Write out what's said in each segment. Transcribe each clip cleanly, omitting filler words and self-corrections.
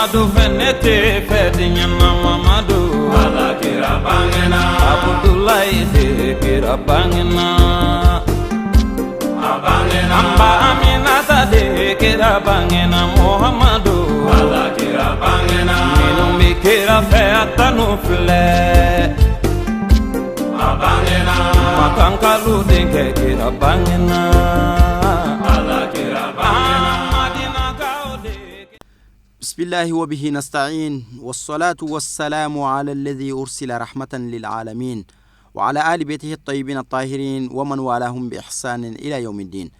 Muhammadu fɛ ne tɛ fɛ diɲɛ na Mamadu. Ala kira bangena. Abudulayi de kira bangena. A bangena. An ba Aminata de kira bangena Muhammadu. Ala kira bangena. Minnu bɛ kira fɛ a tanu filɛ. A bangena. Makankalu denkɛ kira bangena. Ala kira bangena. Madinakaw de. بسم الله وبه نستعين، والصلاة والسلام على الذي أرسل رحمة للعالمين وعلى آل بيته الطيبين الطاهرين ومن والاهم بإحسان إلى يوم الدين.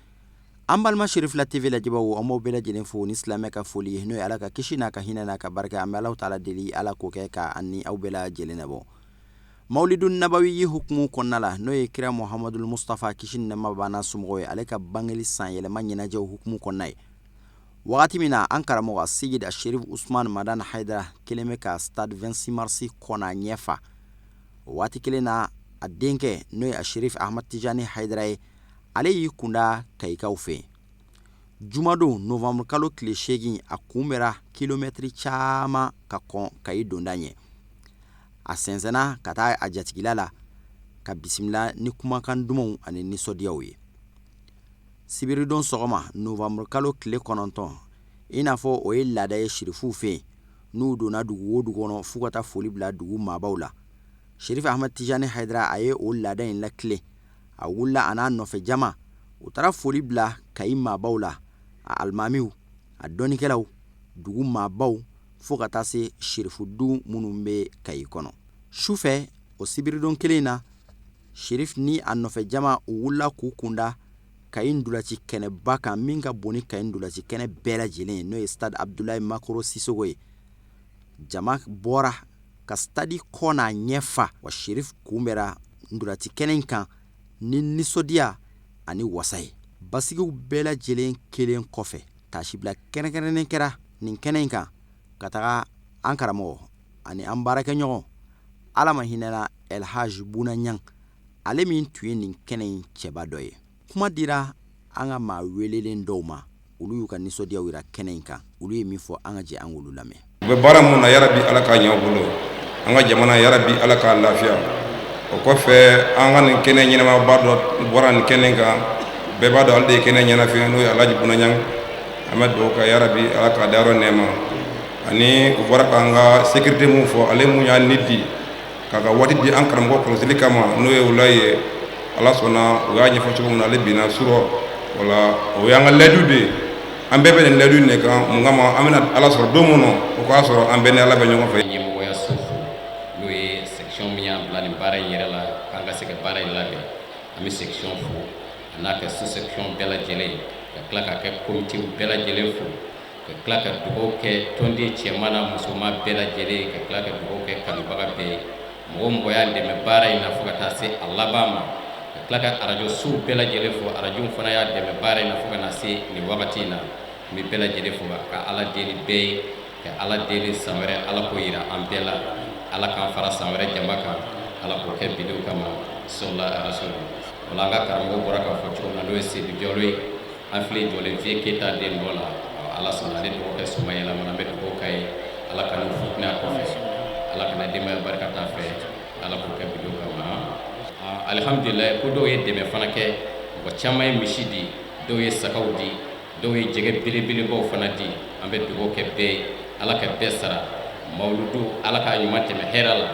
An balima Sherif la TV lajɛbaw, an b'aw bɛɛ lajɛlen fo ni silamɛ ka foli ye, n'o ye Ala ka kisi n'a ka hinɛ n'a ka barika. An bɛ Alahu taala deli, Ala k'o kɛ ka an ni aw bɛɛ lajɛlen nabɔ Mawlidu Nabawi ye hukumu kɔnɔna la, n'o ye kira Muhamadul Mustafa, kisi ni nɛɛma b'a n'a somɔgɔw ye, ale ka bangeli san yɛlɛma ɲɛnajɛw hukumu kɔnɔna ye. Wagati min na an karamɔgɔ Seyid Sherif Usman Madan Haidara kelen bɛ ka stade 26 mars kɔnɔ ɲɛfa, o waati kelen na, a denkɛ, n'o ye Sherif Ahmad Tijani Haidara ye, ale y'i kunda Kayikaw fɛ jumadon novembre kalo tile 8. A kunbɛra kilomɛtiri caman ka kɔn Kayi donda ɲɛ. A sɛnsɛnna ka taa a jatigila la ka bisimila ni kumakan dumanw ani nisɔndiyaw ye. Sibiridon sɔgɔma, novembre kalo tile 9, i n'a fɔ o ye laada ye sirifuw fɛ yen, n'u donna dugu o dugu kɔnɔ f'u ka taa foli bila dugu maabaw la, Sherif Ahmad Tijani Haidara a ye o laada in lakile. A wulila a n'a nɔfɛ jama, u taara foli bila Kayi maabaw la, a alimamiw, a dɔnnikɛlaw, dugu maabaw, fo ka taa se sirifu du minnu bɛ Kayi kɔnɔ. Su fɛ, o sibiridon kelen in na, Sherif ni a nɔfɛ jama, u wulila k'u kunda Kayi ndulaci kɛnɛba kan, min ka bon ni Kayi ndulaci kɛnɛ bɛɛ lajɛlen ye, n'o ye stade Abdulayi Makoro Sisogo ye. Jama bɔra ka stade kɔ n'a ɲɛ fa wa. Sherif kunbɛra ndulaci kɛnɛ in kan ni nisɔndiya ani wasa ye. Basigiw bɛɛ lajɛlen kelen kɔfɛ, taasibila kɛrɛnkɛrɛnnen kɛra nin kɛnɛ in kan ka taga an karamɔgɔ ani an baarakɛɲɔgɔn, Ala ma hinɛna Elhaj Buna Ɲang, ale min tun ye nin kɛnɛ in cɛba dɔ ye. Kuma dira an ka maa welelen dɔw ma, olu y'u ka nisɔndiyaw yira kɛnɛ in kan. Olu ye min fɔ, an ka jɛ an k'olu lamɛn. U bɛ baara mun na, yarabi Ala k'a ɲɛ u bolo. An ka jamana, yarabi Ala k'a lafiya. O kɔfɛ, an ka nin kɛnɛ ɲɛnamaba dɔ bɔra nin kɛnɛ kan, bɛɛ b'a dɔn ale de ye kɛnɛ ɲɛnafin, n'o ye Alhaji Buna Ɲang. An bɛ dugawu kɛ, yarabi Ala k'a dayɔrɔ nɛɛma. Ani u bɔra k'an ka sécurité mun fɔ, ale mun y'a ni di k'a ka waati di an karamɔgɔ kɔlɔsili kama, n'o ye wula ye, Ala sɔnna, u y'a ɲɛfɔ cogo min na, ale binna surɔ. Wala o y'an ka layidu de ye. An bɛɛ bɛ nin layidu de kan. Mun kama? An bɛna Ala sɔrɔ don min na, o k'a sɔrɔ an bɛɛ ni Ala bɛ ɲɔgɔn fɛ. Ɲɛmɔgɔyaso fo, n'o ye section min y'an bila nin baara in yɛrɛ la, k'an ka se ka baara in labɛn. An bɛ section fo, a n'a ka sous section bɛɛ lajɛlen, ka tila ka kɛ comité bɛɛ lajɛlen fo, ka tila ka dugawu kɛ tɔnden cɛman n'a musoman bɛɛ lajɛlen, ka tila ka dugawu kɛ kanubaga bɛɛ ye, mɔgɔ o mɔgɔ y'an dɛmɛ baara in na fo ka taa se a laban ma, ka tila ka arajo sow bɛɛ lajɛlen fo, arajow fana y'a dɛmɛ baara in na fo ka na se nin wagati in na. N bɛ bɛɛ lajɛlen fo ka Ala deli bɛɛ ye, ka Ala deli san wɛrɛ Ala k'o yira an bɛɛ la, Ala k'an fara san wɛrɛ jama kan, Ala k'o kɛ bidiw kama sɔrɔla rasul. Wala an ka karamɔgɔ bɔra k'a fɔ cogo min na, n'o ye Sedu Jalo ye, an filɛ jɔlen Vieux Keyita den dɔ la. Ala sɔnna, ale dɔgɔkɛ Soma yɛlɛmana. An bɛ dugawu k'a ye, Ala ka n'o fitinɛ kɔfɛ, Ala kana denbaya barika t'a fɛ, Ala k'o kɛ bidiw kama. Alihamudulilayi, ko dɔw ye dɛmɛ fana kɛ. Mɔgɔ caman ye misi di, dɔw ye sagaw di, dɔw ye jɛgɛ belebelebaw fana di. An bɛ dugawu kɛ bɛɛ ye, Ala ka bɛɛ sara. Mawuludu, Ala k'a ɲuman tɛmɛ hɛrɛ la,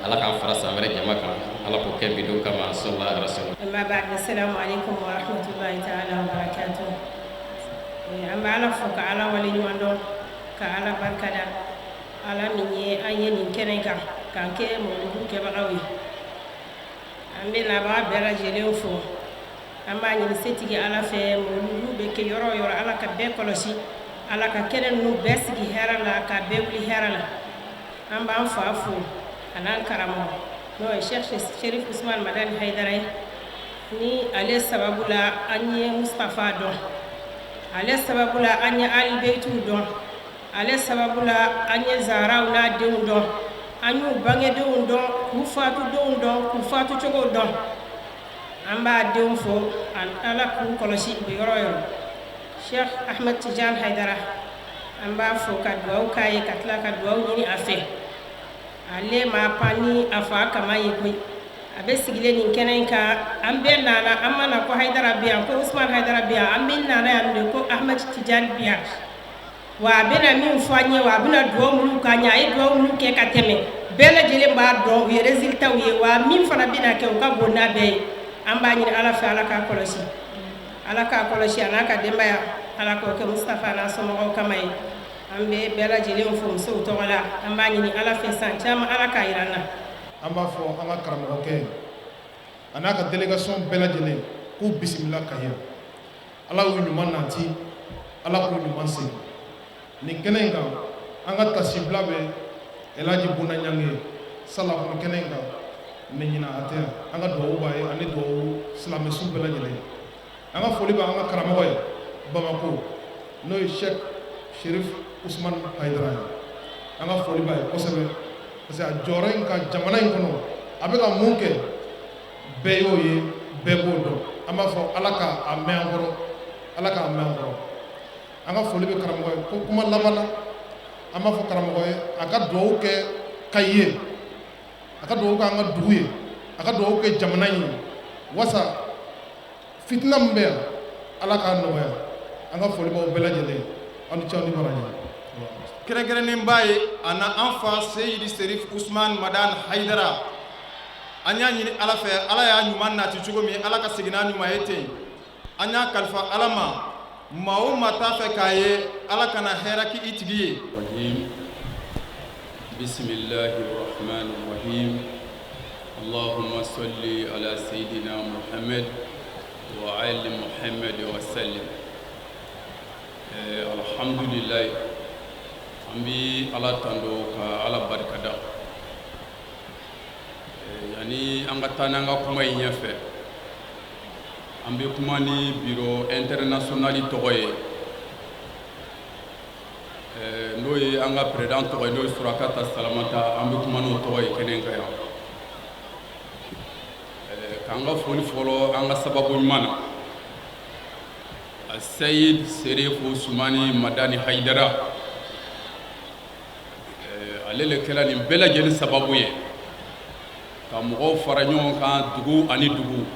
Ala k'an fara san wɛrɛ jama kan, Ala k'o kɛ bidiw kama sɔrɔla rasul. Amma ba'd, assalamu alaikum wa rahmatullahi ta'ala wa barakatuh. An bɛ Ala fo ka Ala waleɲuman dɔn, ka Ala barikada, Ala min ye an ye nin kɛnɛ kan k'an kɛ mawuludu kɛbagaw ye. An bɛ nabaga bɛɛ lajɛlen fo. An b'a ɲini setigi Ala fɛ, mawuludu bɛ kɛ yɔrɔ o yɔrɔ, Ala ka bɛɛ kɔlɔsi, Ala ka kɛnɛ ninnu bɛɛ sigi hɛrɛ la, ka bɛɛ wuli hɛrɛ la. An b'an fa fo a n'an karamɔgɔ, n'o ye Cheikh Sherif Usman Madani Haidara ye, ni ale sababu la an ye Mustafa dɔn, ale sababu la an ye Alibeyituw dɔn, ale sababu la an ye Zaharaw n'a denw dɔn, an y'u bangedenw dɔn, k'u fatudenw dɔn, k'u fatucogow dɔn. An b'a denw fo, Ala k'u kɔlɔsi u bɛ yɔrɔ o yɔrɔ. Cheikh Ahmed Tidiane Haidara, An b'a fo ka dugawu k'a ye, ka tila ka dugawu ɲini a fɛ. Ale ma pan ni a fa kama ye koyi. A bɛ sigilen nin kɛnɛ in kan. An bɛɛ nana, an ma na ko Hayidara bɛ yan, ko Usumani Hayidara bɛ yan. An bɛ nana yan de ko Ahmed Tijani bɛ yan. Wa a bɛna min fɔ an ye, wa a bɛna dugawu minnu k'an ye, a ye dugawu minnu kɛ ka tɛmɛ, bɛɛ lajɛlen b'a dɔn, u ye résultats ye. Wa min fana bɛna kɛ, o ka bon n'a bɛɛ ye. An b'a ɲini Ala fɛ, Ala k'a kɔlɔsi, Ala k'a kɔlɔsi a n'a ka denbaya. Ala k'o kɛ Mustafa n'a somɔgɔw kama ye. An bɛ bɛɛ lajɛlen fo musow tɔgɔ la. An b'a ɲini Ala fɛ, san caman Ala k'a jira an na. An b'a fɔ an ka karamɔgɔkɛ a n'a ka délégation bɛɛ lajɛlen k'u bisimila ka yan. Ala y'u ɲuman nati, Ala k'u ɲuman segin nin kɛnɛ in kan. An ka tasibila bɛ Elhaji Buna Ɲange sala kun kɛnɛ in kan, mɛ ɲinan a tɛ yan. An ka dugawu b'a ye ani dugawu silamɛsu bɛɛ lajɛlen. An ka foli bɛ an ka karamɔgɔ ye Bamako, n'o ye Sheikh Sherif Usman Hayidara ye. An ka foli b'a ye kosɛbɛ, parce que a jɔyɔrɔ in ka jamana in kɔnɔ, a bɛ ka mun kɛ, bɛɛ y'o ye, bɛɛ b'o dɔn. An b'a fɔ Ala ka a mɛn an kɔrɔ, Ala k'a mɛn an kɔrɔ. An ka foli bɛ karamɔgɔ ye. Ko kuma laban na, an b'a fɔ karamɔgɔ ye a ka dugawu kɛ Kayi ye, a ka dugawu kɛ an ka dugu ye, a ka dugawu kɛ jamana in ye, wasa fitina min bɛ yan, Ala k'a nɔgɔya. An ka foli b'aw bɛɛ lajɛlen, aw ni ce, aw ni baraji. Kɛrɛnkɛrɛnnenba ye a na an fa Seyidi Serif Usman Madan Hayidara. An y'a ɲini Ala fɛ, Ala y'a ɲuman nati cogo min, Ala ka segin n'a ɲuman ye ten. An y'a kalifa Ala ma. Maa o maa t'a fɛ k'a ye, Ala kana hɛrɛ kɛ i tigi ye. بسم الله الرحمن الرحيم. اللهم صل على سيدنا محمد وآل محمد وسلم. Alhamdulillah, an bi Ala tando ka Ala barikada. Yanni an ka taa n'an ka kuma in ɲɛfɛ, an bɛ kuma ni bureau international tɔgɔ ye, n'o ye an ka président tɔgɔ ye, n'o ye Surakata Salamata. An bɛ kuma n'o tɔgɔ ye kɛnɛ kan yan. K'an ka foli fɔlɔ an ka sababu ɲuman na, a Seyid Serifu Sumani Madani Hayidara. Ale le kɛra nin bɛɛ lajɛlen sababu ye ka mɔgɔw fara ɲɔgɔn kan dugu ani dugu,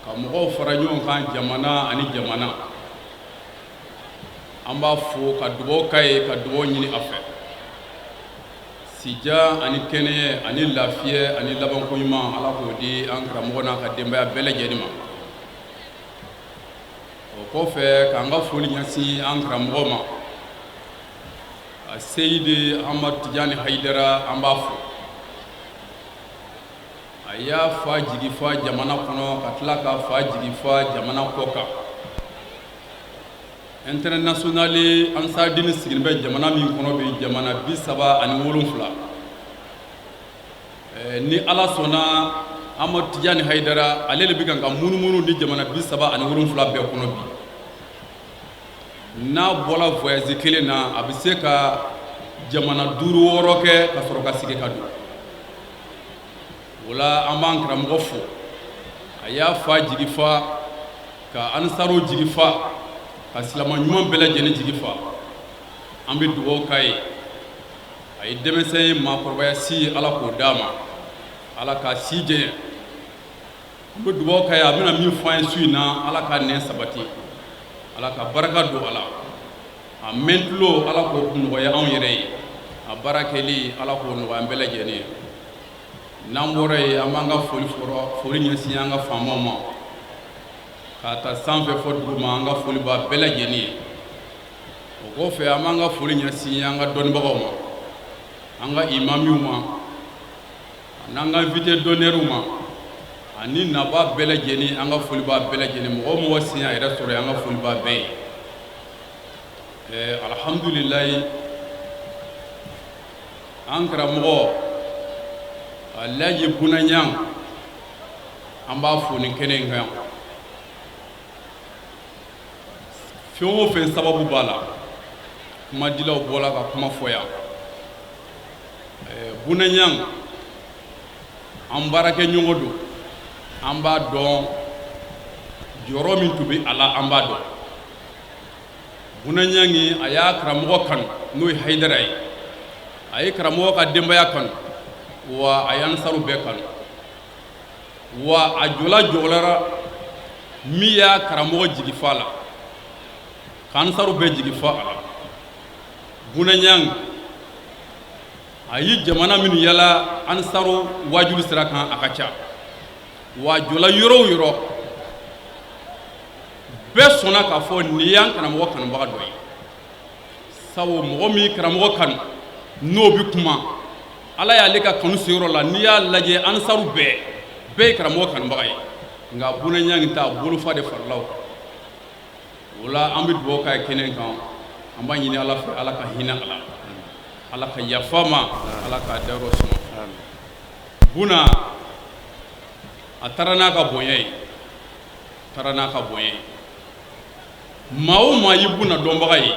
ka mɔgɔw fara ɲɔgɔn kan jamana ani jamana. An b'a fo ka dugawu k'a ye, ka dugawu ɲini a fɛ, sija ani kɛnɛyɛ ani lafiya ani labanko ɲuman, Ala k'o di an karamɔgɔ n'a ka denbaya bɛɛ lajɛlen ma. O kɔfɛ, k'an ka foli ɲɛsin an karamɔgɔ ma, a Seyidi Amadu Tijani Hayidara. An b'a fo, a y'a fa jigi fa jamana kɔnɔ, ka tila k'a fa jigi fa jamana kɔ kan. International Ansaridini sigilen bɛ jamana min kɔnɔ bi, jamana 37. Ni Ala sɔnna, Amadu Tijani Hayidara, ale de bɛ kan ka munumunu ni jamana 37 bɛɛ kɔnɔ bi. N'a bɔra voyage kelen na, a bɛ se ka jamana duuru wɔɔrɔ kɛ ka sɔrɔ ka segin ka don o la. An b'an karamɔgɔ fo, a y'a fa jigi fa, ka ansaro jigi fa, ka silama ɲuman bɛɛ lajɛlen jigi fa. An bɛ dugawu k'a ye. A ye denmisɛn ye, maakɔrɔbaya si, Ala k'o d'a ma, Ala k'a si jɛɲɛ. An bɛ dugawu k'a ye, a bɛna min fɔ an ye su in na, Ala k'a nɛn sabati, Ala ka barika don a la, a mɛn tulo, Ala k'o nɔgɔya anw yɛrɛ ye, a baara kɛli, Ala k'o nɔgɔya an bɛɛ lajɛlen ye. N'an bɔra yen, an b'an ka foli fɔlɔ foli ɲɛsin an ka faamaw ma, k'a ta sanfɛ fɔ dugu ma. An ka foli b'a bɛɛ lajɛlen ye. O kɔfɛ, an b'an ka foli ɲɛsin an ka dɔnnibagaw ma, an ka imamiw ma, n'an ka invité d'honneur ma, ani naba bɛɛ lajɛlen. An ka foli b'a bɛɛ lajɛlen. Mɔgɔ o mɔgɔ sen y'a yɛrɛ sɔrɔ yen, an ka foli b'a bɛɛ ye. Alhamdulilayi, an karamɔgɔ Alaji Bunaɲan, an b'a fo nin kɛnɛ in kan. Fɛn o fɛn sababu b'a la, kumadilaw bɔla ka kuma fɔ yan. Bunaɲan, an baarakɛ ɲɔgɔn don, an b'a dɔn jɔyɔrɔ min tun bɛ a la, an b'a dɔn. Buna Ɲangi a y'a karamɔgɔ kanu n'o ye Hayidara ye, a ye karamɔgɔ ka denbaya kanu, wa a ye ansaru bɛɛ kanu, wa a jɔla jɔyɔrɔ min y'a karamɔgɔ jigi fa la, ka ansaru bɛɛ jigi fa a la. Buna Ɲangi a ye jamana minnu yala ansaru wajuli sira kan, a ka ca, wa a jɔla yɔrɔ o yɔrɔ, bɛɛ sɔnna k'a fɔ nin y'an karamɔgɔ kanubaga dɔ ye. Sabu mɔgɔ min karamɔgɔ kanu, n'o bɛ kuma, Ala y'ale ka kanu se yɔrɔ la. N'i y'a lajɛ, ansaru bɛɛ bɛɛ ye karamɔgɔ kanubaga ye, nka Buna Ɲangi ta bolofa de farala o kan. O la an bɛ dugawu k'a ye kɛnɛ kan, an b'a ɲini Ala fɛ, Ala ka hinɛ a la, Ala ka yafa ma, Ala k'a dayɔrɔ suma. Buna a taara n'a ka bonya ye, taara n'a ka bonya ye. Maa o maa y'i Buna dɔnbaga ye,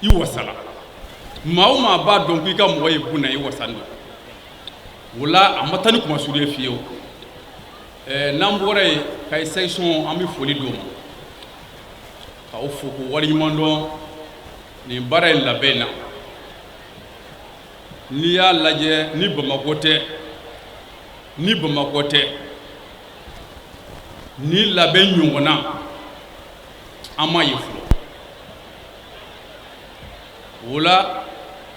i wasala. Maa o maa b'a dɔn k'i ka mɔgɔ ye Buna, i wasalen don. O la a ma taa ni kumasuli ye fiyewu. N'an bɔra yen, Kayi section, an bɛ foli d'o ma, k'aw fo k'u waleɲuman dɔn nin baara in labɛn na. N'i y'a lajɛ, ni Bamakɔ tɛ, ni Bamakɔ tɛ, ni labɛn ɲɔgɔnna an m'a ye fɔlɔ. O la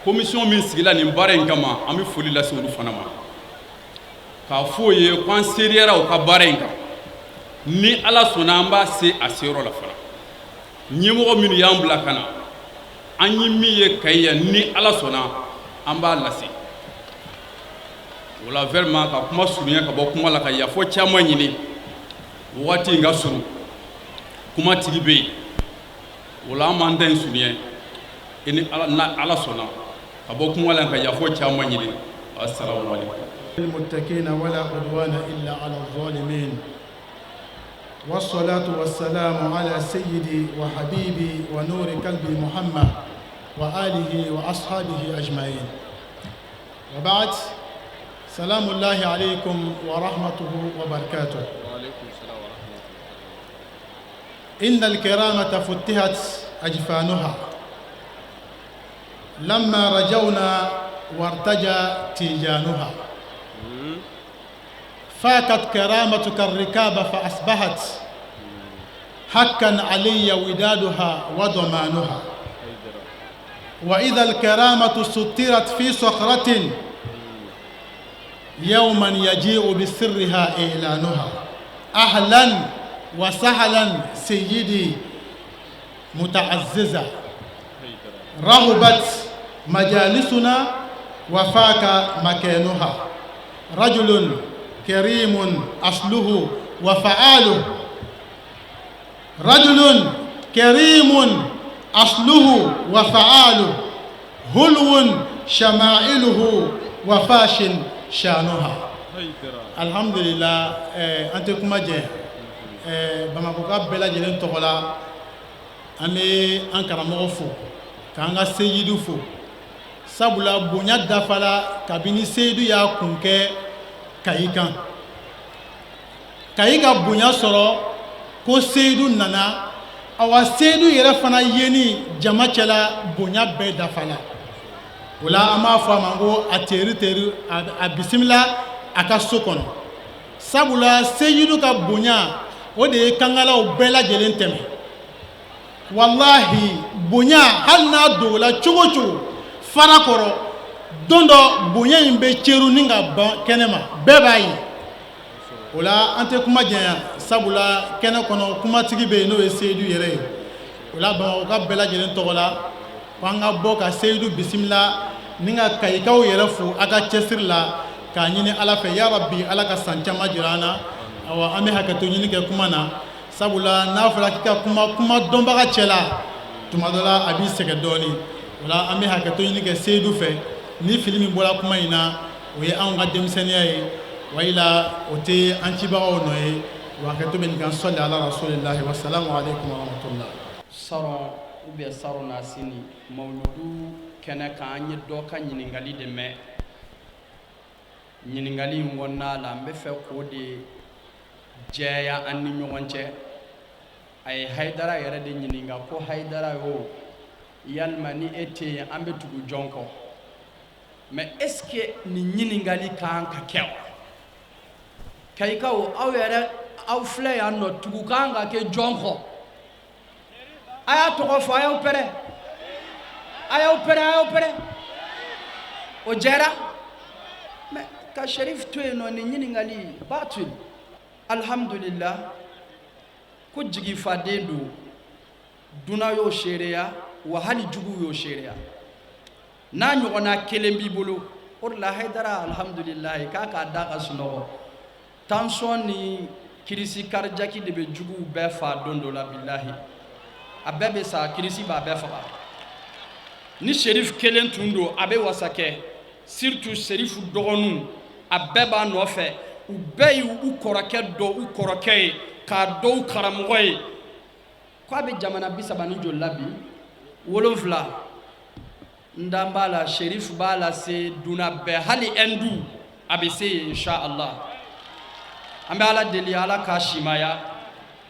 commission min sigila nin baara in kama, an bɛ foli lase olu fana ma, k'a fɔ o ye ko an seereyara u ka baara in kan. Ni Ala sɔnna, an b'a se a seyɔrɔ la fana. Ɲɛmɔgɔ minnu y'an bila ka na, an ye min ye Kayi yan, ni Ala sɔnna, an b'a lase. O la vraiment, ka kuma surunya ka bɔ kuma la, ka yafa caman ɲini, waati in ka surun, kuma tigi bɛ yen. O la an b'an ta in surunya i ni Ala, na Ala sɔnna, ka bɔ kuma la, ka yafa caman ɲini. Assalamu alaikum. المتقين ولا عدوان إلا على الظالمين، والصلاة والسلام على سيدي وحبيبي ونور قلبي محمد وآله وأصحابه أجمعين، وبعد، سلام الله عليكم ورحمته وبركاته. إن الكرامة فتحت أجفانها لما رجونا وارتجى تيجانها، فاكت كرامتك الركاب فأصبحت حقا علي ودادها وضمانها، وإذا الكرامة سترت في صخرة يوما يجيء بسرها إعلانها. أهلا وسهلا سيدي متعززة، رغبت مجالسنا وفاك مكانها. رجل كريم أصله وفعاله، رجل كريم أصله وفعاله، هلو شمائله وفاش شانها. الحمد لله. An tɛ kuma jɛ. Bamakɔka bɛɛ lajɛlen tɔgɔ la, an bɛ an karamɔgɔ fo, k'an ka seyidu fo, sabula bonya dafala kabini seyidu y'a kun kɛ Kayi kan. Kayi ka bonya sɔrɔ ko seyidu nana. Awa, seyidu yɛrɛ fana yeni jama cɛla, bonya bɛɛ dafala. O la an b'a fɔ a ma ko a teri teri, a bisimila a ka so kɔnɔ, sabula seyidu ka bonya, o de ye kankalaw bɛɛ lajɛlen tɛmɛ. Walahi, bonya, hali n'a dogola cogo o cogo fara kɔrɔ, don dɔ bonya in bɛ ceru ni ka ban kɛnɛ ma, bɛɛ b'a ye. O la an tɛ kuma janya, sabula kɛnɛ kɔnɔ kumatigi bɛ yen, n'o ye seyidu yɛrɛ ye. O la Bamakɔka bɛɛ lajɛlen tɔgɔ la, ko an ka bɔ ka seyidu bisimila ni ka Kayikaw yɛrɛ fo a ka cɛsiri la, k'a ɲini Ala fɛ, yarabi, Ala ka san caman jira an na. Awa, an bɛ hakɛto ɲini kɛ kuma na, sabula n'a fɔra k'i ka kuma kuma dɔnbaga cɛ la, tuma dɔ la a b'i sɛgɛn dɔɔnin. O la an bɛ hakɛto ɲini kɛ seyidu fɛ. Ni fili min bɔra kuma in na, o ye anw ka denmisɛnninya ye, wayila o tɛ an cibagaw nɔ ye. Wa hakɛto bɛ nin kan. Sɔli ala rasulillahi wa salamu aleykum wa rahmatullah. Sɔrɔ ou bien saro na sini mawuludu kɛnɛ kan, an ye dɔ ka ɲininkali de mɛn. Ɲininkali in kɔnɔna la, n bɛ fɛ k'o de jɛya an ni ɲɔgɔn cɛ. A ye Hayidara yɛrɛ de ɲininka ko Hayidara yo Yalima ni e tɛ yen, an bɛ tugu jɔn kɔ? Mais est ce que nin ɲininkali kan ka kɛ wa? Kayikaw, aw yɛrɛ, aw filɛ yan nɔ, tugu kan ka kɛ jɔn kɔ? A y'a tɔgɔ fɔ. A y'aw pɛrɛ, a y'aw pɛrɛ, a y'aw pɛrɛ. O jɛra. Mais ka Sherif to yen nɔ, nin ɲininkali batil. Alhamdulillah ko jigifaden don, dunan y'o seereya wa hali juguw y'o seereya. N'a ɲɔgɔnna kelen b'i bolo, o de la Hayidara, alhamdulilayi, k'a k'a da ka sunɔgɔ. Tension ni crise cardiaque de bɛ juguw bɛɛ fa don dɔ la. Bilahi, a bɛɛ bɛ sa, crise b'a bɛɛ faga. Ni Sherif kelen tun don, a bɛ wasa kɛ. Surtout Sherif dɔgɔninw, a bɛɛ b'a nɔfɛ, u bɛɛ y'u kɔrɔkɛ dɔn, u kɔrɔkɛ ye k'a dɔn u karamɔgɔ ye. Ko a bɛ jamana 30 ni joli la bi? 7. N dan b'a la, Sherif b'a lase dunan bɛɛ, hali Ɛndu a bɛ se yen, inshallah. An bɛ Ala deli, Ala k'a simaya.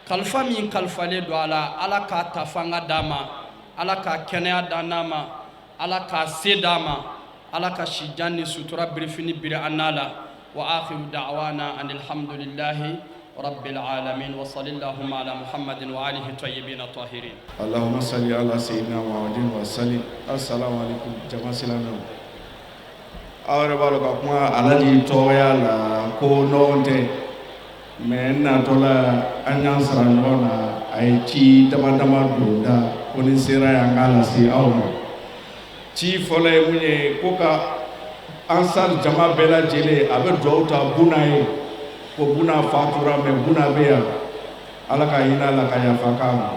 Kalifa min kalifalen don a la, Ala k'a ta fanga d'a ma, Ala k'a kɛnɛya d'an n'a ma, Ala k'a se d'a ma, Ala ka sijan ni sutura birifini biri an n'a la. Wa akhiru da'wana anil hamdulillahi rabbil alamin wa sallallahu ala Muhammadin wa alihi tayyibin tahirin. Allahumma salli ala sayyidina Muhammadin wa sallim. Assalamu alaikum, jama silamɛw. Aw yɛrɛ b'a dɔn ka kuma Alaji tɔgɔya la ko nɔgɔn tɛ, mais n natɔ la, an y'an sara ɲɔgɔn na, a ye ci dama dama don da ko ni sera yan k'a lase aw ma. Ci fɔlɔ ye mun ye? Ko ka Ansar jama bɛɛ lajɛlen, a bɛ dugawu ta Buna ye, ko Buna fatura, mais Buna bɛ yan, Ala ka hinɛ a la ka yafa k'a ma.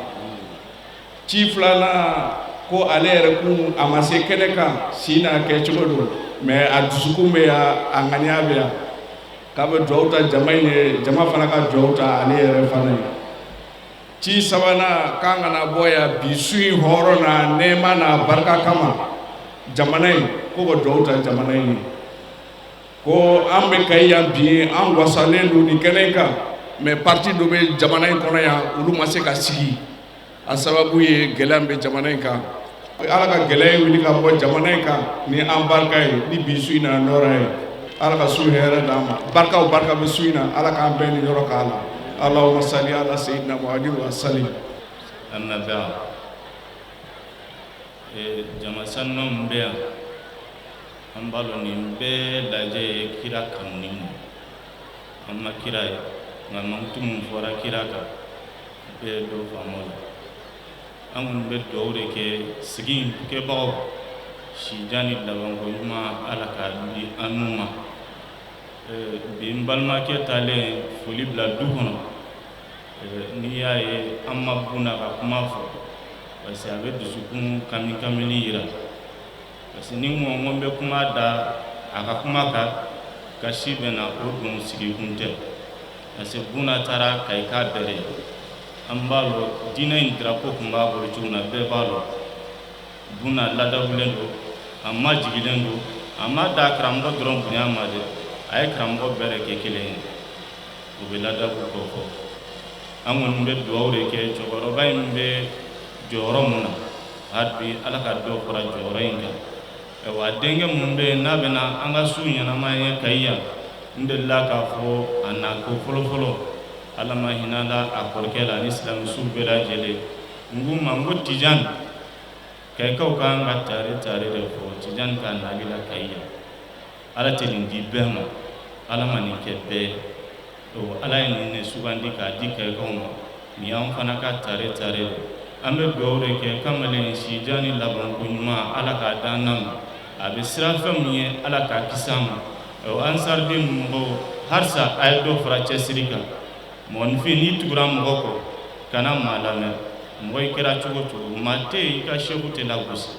Ci filanan, ko ale yɛrɛ kun a ma se kɛnɛ kan, si n'a kɛ cogo don, mais a dusukun bɛ yan, a ŋaniya bɛ yan, k'a bɛ dugawu ta jama in ye, jama fana ka dugawu ta ale yɛrɛ fana ye. Ci sabanan, k'an kana bɔ yan bi su in hɔrɔn n'a nɛɛma n'a barika kama, jamana in, ko ka dugawu ta jamana in ye, ko an bɛ Kayi yan bi, an wasalen don nin kɛnɛ in kan, mais parti dɔ bɛ jamana in kɔnɔ yan, olu ma se ka sigi. A sababu ye gɛlɛya min bɛ jamana in kan. Ala ka gɛlɛya in wuli ka bɔ jamana in kan ni an barika ye, ni bi su in na nɔrɔ ye. Ala ka su hɛrɛ d'an ma. Barika o barika bɛ su in na, Ala k'an bɛɛ ni yɔrɔ k'a la. Allahumma salli ala sayyidina Muhammadin wa sallim. Amma ba'd, jama sanuman min bɛ yan, an b'a dɔn nin bɛɛ lajɛ ye kira kanuni ye. An ma kira ye, nka mankutu min fɔra kira kan, bɛɛ ye dɔ faamu o la. An kɔni bɛ dugawu de kɛ sigi in kɛbagaw, sijan ni labanko ɲuman, Ala k'a di an n'u ma. Bi n balimakɛ taalen foli bila du kɔnɔ, n'i y'a ye an ma Buna ka kuma fɔ, parce que a bɛ dusukun kami kamili yira, parce que ni n ko n bɛ kuma da a ka kuma kan, kasi bɛ na, o dun sigikun tɛ, parce que Buna taara Kayika bɛɛ de. An b'a lɔn diinɛ in drapeau tun b'a bolo cogo min na, bɛɛ b'a lɔn. Buna ladabulen don, a ma jigilen don, a ma da karamɔgɔ dɔrɔn bonya ma dɛ, a ye karamɔgɔ bɛɛ de kɛ kelen ye, o bɛ ladabu kɔ fɔ. An kɔni bɛ dugawu de kɛ cɛkɔrɔba in bɛ jɔyɔrɔ mun na, hali bi Ala ka dɔ fara jɔyɔrɔ in kan. Ayiwa, denkɛ mun bɛ yen n'a bɛna an ka su ɲɛnama ye Kayi yan, n delila k'a fɔ a na ko fɔlɔfɔlɔ, Ala ma hinɛ la a kɔrɔkɛ la ani silamɛsuw bɛɛ lajɛlen. N k'u ma n ko Tijani, Kayikaw kan ka tare tare de fɔ Tijani ka nali la Kayi yan. Ala tɛ nin di bɛɛ ma, Ala ma nin kɛ bɛɛ ye. Ala ye nin de sugandi k'a di Kayikaw ma. Nin y'an fana ka tare tare de. An bɛ dugawu de kɛ kamalen sijan ni labanko ɲuman, Ala k'a d'an na ma. A bɛ siran fɛn min ye, Ala k'a kisi a ma. Ansariden mɔgɔw, halisa a ye dɔ fara cɛsiri kan. Mɔgɔninfin, n'i tugura mɔgɔ kɔ, kana maa lamɛn. Mɔgɔ i kɛra cogo cogo, maa tɛ yen i ka sɛku tɛ lagosi,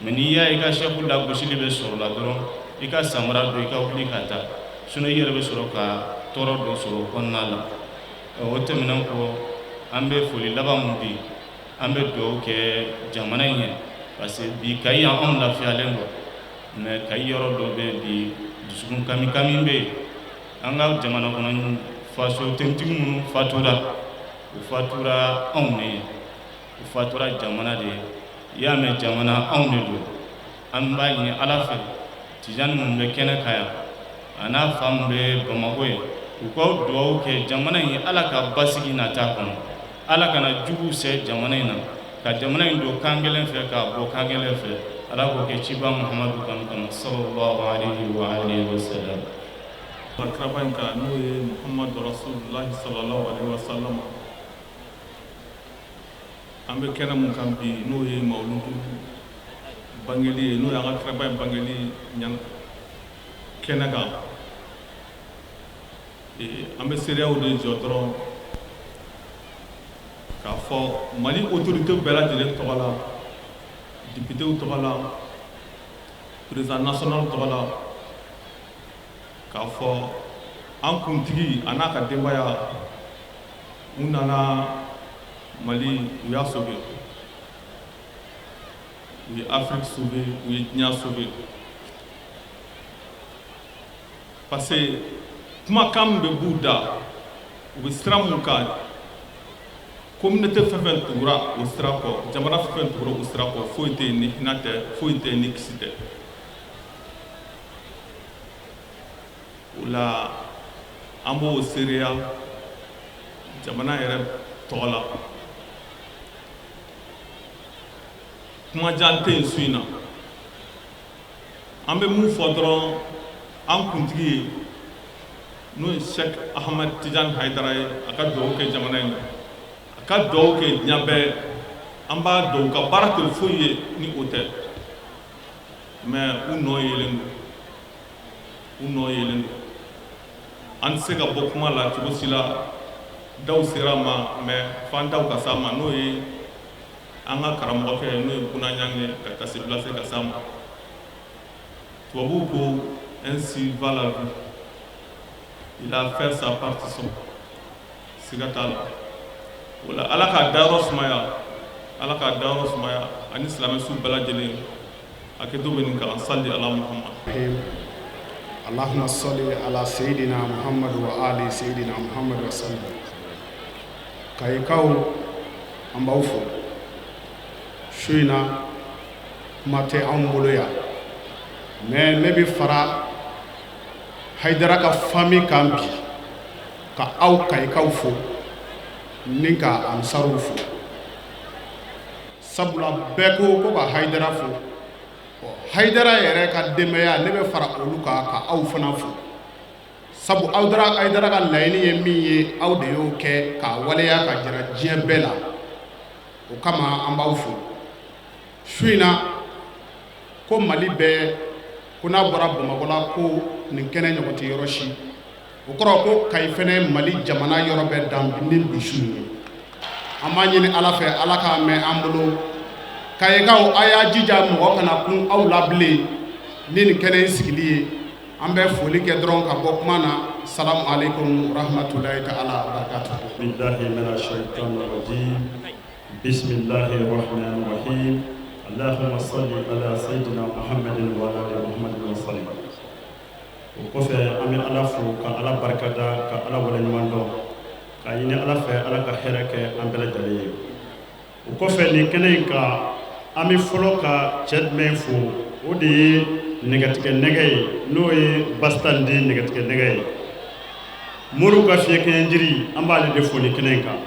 mais n'i y'a ye i ka sɛku lagosili bɛ sɔrɔ la dɔrɔn, i ka samara don, i ka wuli ka taa, sinon i yɛrɛ bɛ sɔrɔ ka tɔɔrɔ dɔ sɔrɔ o kɔnɔna la. O tɛmɛnen kɔ, an bɛ foli laban mun di, an bɛ dugawu kɛ jamana in ye, parce que bi Kayi yan, anw lafiyalen don, mais Kayi yɔrɔ dɔ bɛ bi, dusukun kami kami bɛ yen. An ka jamana kɔnɔ faso tentigi minnu fatura, u fatura anw de ye, u fatura jamana de ye. I y'a mɛn jamana anw de don. An b'a ɲini Ala fɛ, Tijani minnu bɛ kɛnɛ kan yan a n'a fa min bɛ Bamakɔ yen, u ka dugawu kɛ jamana in, Ala ka basigi nata kɔnɔ, Ala kana juguw se jamana in na, ka jamana in don kan kelen fɛ k'a bɔ kan kelen fɛ. Ala k'o kɛ ciba Muhamadu kanu kama, sallallahu alaihi wa alihi wa sallam. Kiraba in kan, n'o ye Muhamadu Rasulullahi sallallahu alaihi wa sallam. An bɛ kɛnɛ mun kan bi, n'o ye mawuludu bangeli ye, n'o y'an ka kiraba in bangeli kɛnɛ kan, an bɛ seereyaw de jɔ dɔrɔn k'a fɔ Mali autorité bɛɛ lajɛlen tɔgɔ la, députéw tɔgɔ la, président national tɔgɔ la, k'a fɔ an kuntigi a n'a ka denbaya, u nana Mali, u y'a sauvé, u ye Afrique sauvé, u ye diɲɛ sauvé, parce que kumakan min bɛ b'u da, u bɛ sira mun kan, communauté fɛn fɛn tugura o sira kɔ, jamana fɛn fɛn tugura o sira kɔ, foyi tɛ yen ni hinɛ tɛ, foyi tɛ yen ni kisi tɛ. O la an b'o seereya jamana yɛrɛ tɔgɔ la. Kumajan tɛ yen su in na. An bɛ mun fɔ dɔrɔn, an kuntigi ye, n'o ye Cheikh Ahmed Tidiane Haidara ye, a ka dugawu kɛ jamana in na, a ka dugawu kɛ diɲɛ bɛɛ. An b'a dɔn u ka baara tɛ foyi ye ni o tɛ, mais u nɔ yelen don, u nɔ yelen don. An tɛ se ka bɔ kuma la cogo si la, daw sera ma, mais f'an daw ka s'a ma, n'o ye an ka karamɔgɔkɛ, n'o ye Buna Ɲange, ka taa se bila se ka s'a ma. Tubabuw ko ainsi va la vie, il a fait sa partition, siga t'a la. O la Ala k'a dayɔrɔ sumaya, Ala k'a dayɔrɔ sumaya, ani silamɛ su bɛɛ lajɛlen. Hakɛto bɛ nin kan. Sali ala Muhammad. اللهم صل على سيدنا محمد وآل سيدنا محمد وسلم. Kayikaw, an b'aw fo su in na. Kuma tɛ anw bolo yan, mais ne bɛ fara Hayidara ka famille kan bi ka aw Kayikaw fo ni ka Ansaruw fo, sabula bɛɛ ko ko ka Hayidara fo. Hayidara yɛrɛ ka denbaya, ne bɛ fara olu kan ka aw fana fo, sabu aw dara Hayidara ka laɲini ye min ye, aw de y'o kɛ k'a waleya ka jira diɲɛ bɛɛ la. O kama an b'aw fo su in na. Ko Mali bɛɛ ko n'a bɔra Bamakɔ la, ko nin kɛnɛ ɲɔgɔn tɛ yɔrɔ si. O kɔrɔ ko Kayi fɛnɛ, Mali jamana yɔrɔ bɛɛ dan ni bi su in ye. An b'a ɲini Ala fɛ, Ala k'a mɛn an bolo. Kayikaw, a y'a jija, mɔgɔ kana kun aw la bilen ni nin kɛnɛ in sigili ye. An bɛ foli kɛ dɔrɔn ka bɔ kuma na. Salamu aleykum rahmatulahi ta'ala barakatuh. بالله من الشيطان الرجيم، بسم الله الرحمن الرحيم، اللهم صل على سيدنا محمد وعلى ال محمد وسلم. O kɔfɛ, an bɛ Ala fo ka Ala barikada ka Ala waleɲuman dɔn, k'a ɲini Ala fɛ, Ala ka hɛrɛ kɛ an bɛɛ lajɛlen ye. O kɔfɛ, nin kɛnɛ in kan, an bɛ fɔlɔ ka cɛ jumɛn fo? O de ye nɛgɛtigɛ nɛgɛ ye, n'o ye Basitandi nɛgɛtigɛ nɛgɛ ye, moriw ka fiɲɛ kɛɲɛjiri. An b'ale de fo nin kɛnɛ in kan,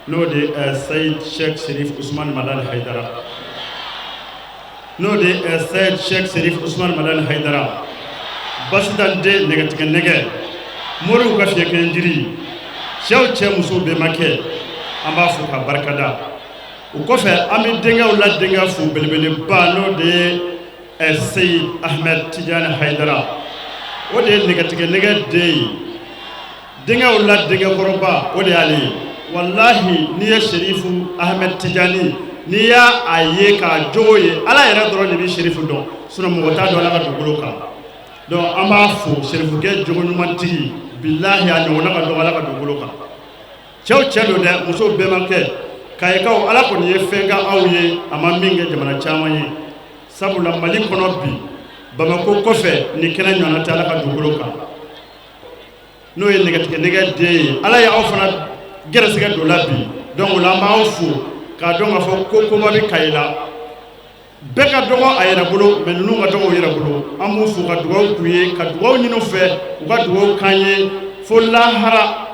n'o de ye Sayid Sheikh Sherif Usman Madani Haidara, n'o de ye Sayid Sheikh Sherif Usman Madani Haidara, Basitande nɛgɛtigɛ nɛgɛ, moriw ka fiɲɛ kɛɲɛjiri, cɛw cɛ, musow bɛnbakɛ. An b'a fo ka barikada. O kɔfɛ, an bɛ denkɛw la denkɛ fo belebeleba, n'o de ye Seyid Ahmed Tidiane Haidara. O de ye nɛgɛtigɛ nɛgɛ den ye, denkɛw la denkɛkɔrɔba, o de y'ale ye. Walahi, n'i ye Serifu Ahmed Tidiane, n'i y'a a ye k'a jogo ye, Ala yɛrɛ dɔrɔn de bɛ Serifu dɔn, sinon mɔgɔ t'a dɔn Ala ka dugukolo kan. Donc an b'a fo, Serifukɛ jogo ɲumantigi, bilahi, a ɲɔgɔnna ka dɔgɔ Ala ka dugukolo kan. Cɛw cɛ don dɛ, musow bɛnbakɛ. Kayikaw, Ala kɔni ye fɛn kɛ aw ye a ma min kɛ jamana caman ye, sabula Mali kɔnɔ bi, Bamakɔ kɔfɛ, nin kɛnɛ ɲɔgɔnna tɛ Ala ka dugukolo kan, n'o ye nɛgɛtigɛ nɛgɛ den ye. Ala ye aw fana gɛrɛsɛgɛ don la bi. Donc o la, an b'aw fo k'a dɔn k'a fɔ ko koba bɛ Kayi la. Bɛɛ ka dɔgɔ a yɛrɛ bolo, mais ninnu ka dɔgɔ u yɛrɛ bolo. An b'u fo ka dugawu k'u ye, ka dugawu ɲini u fɛ, u ka dugawu k'an ye fo lahara.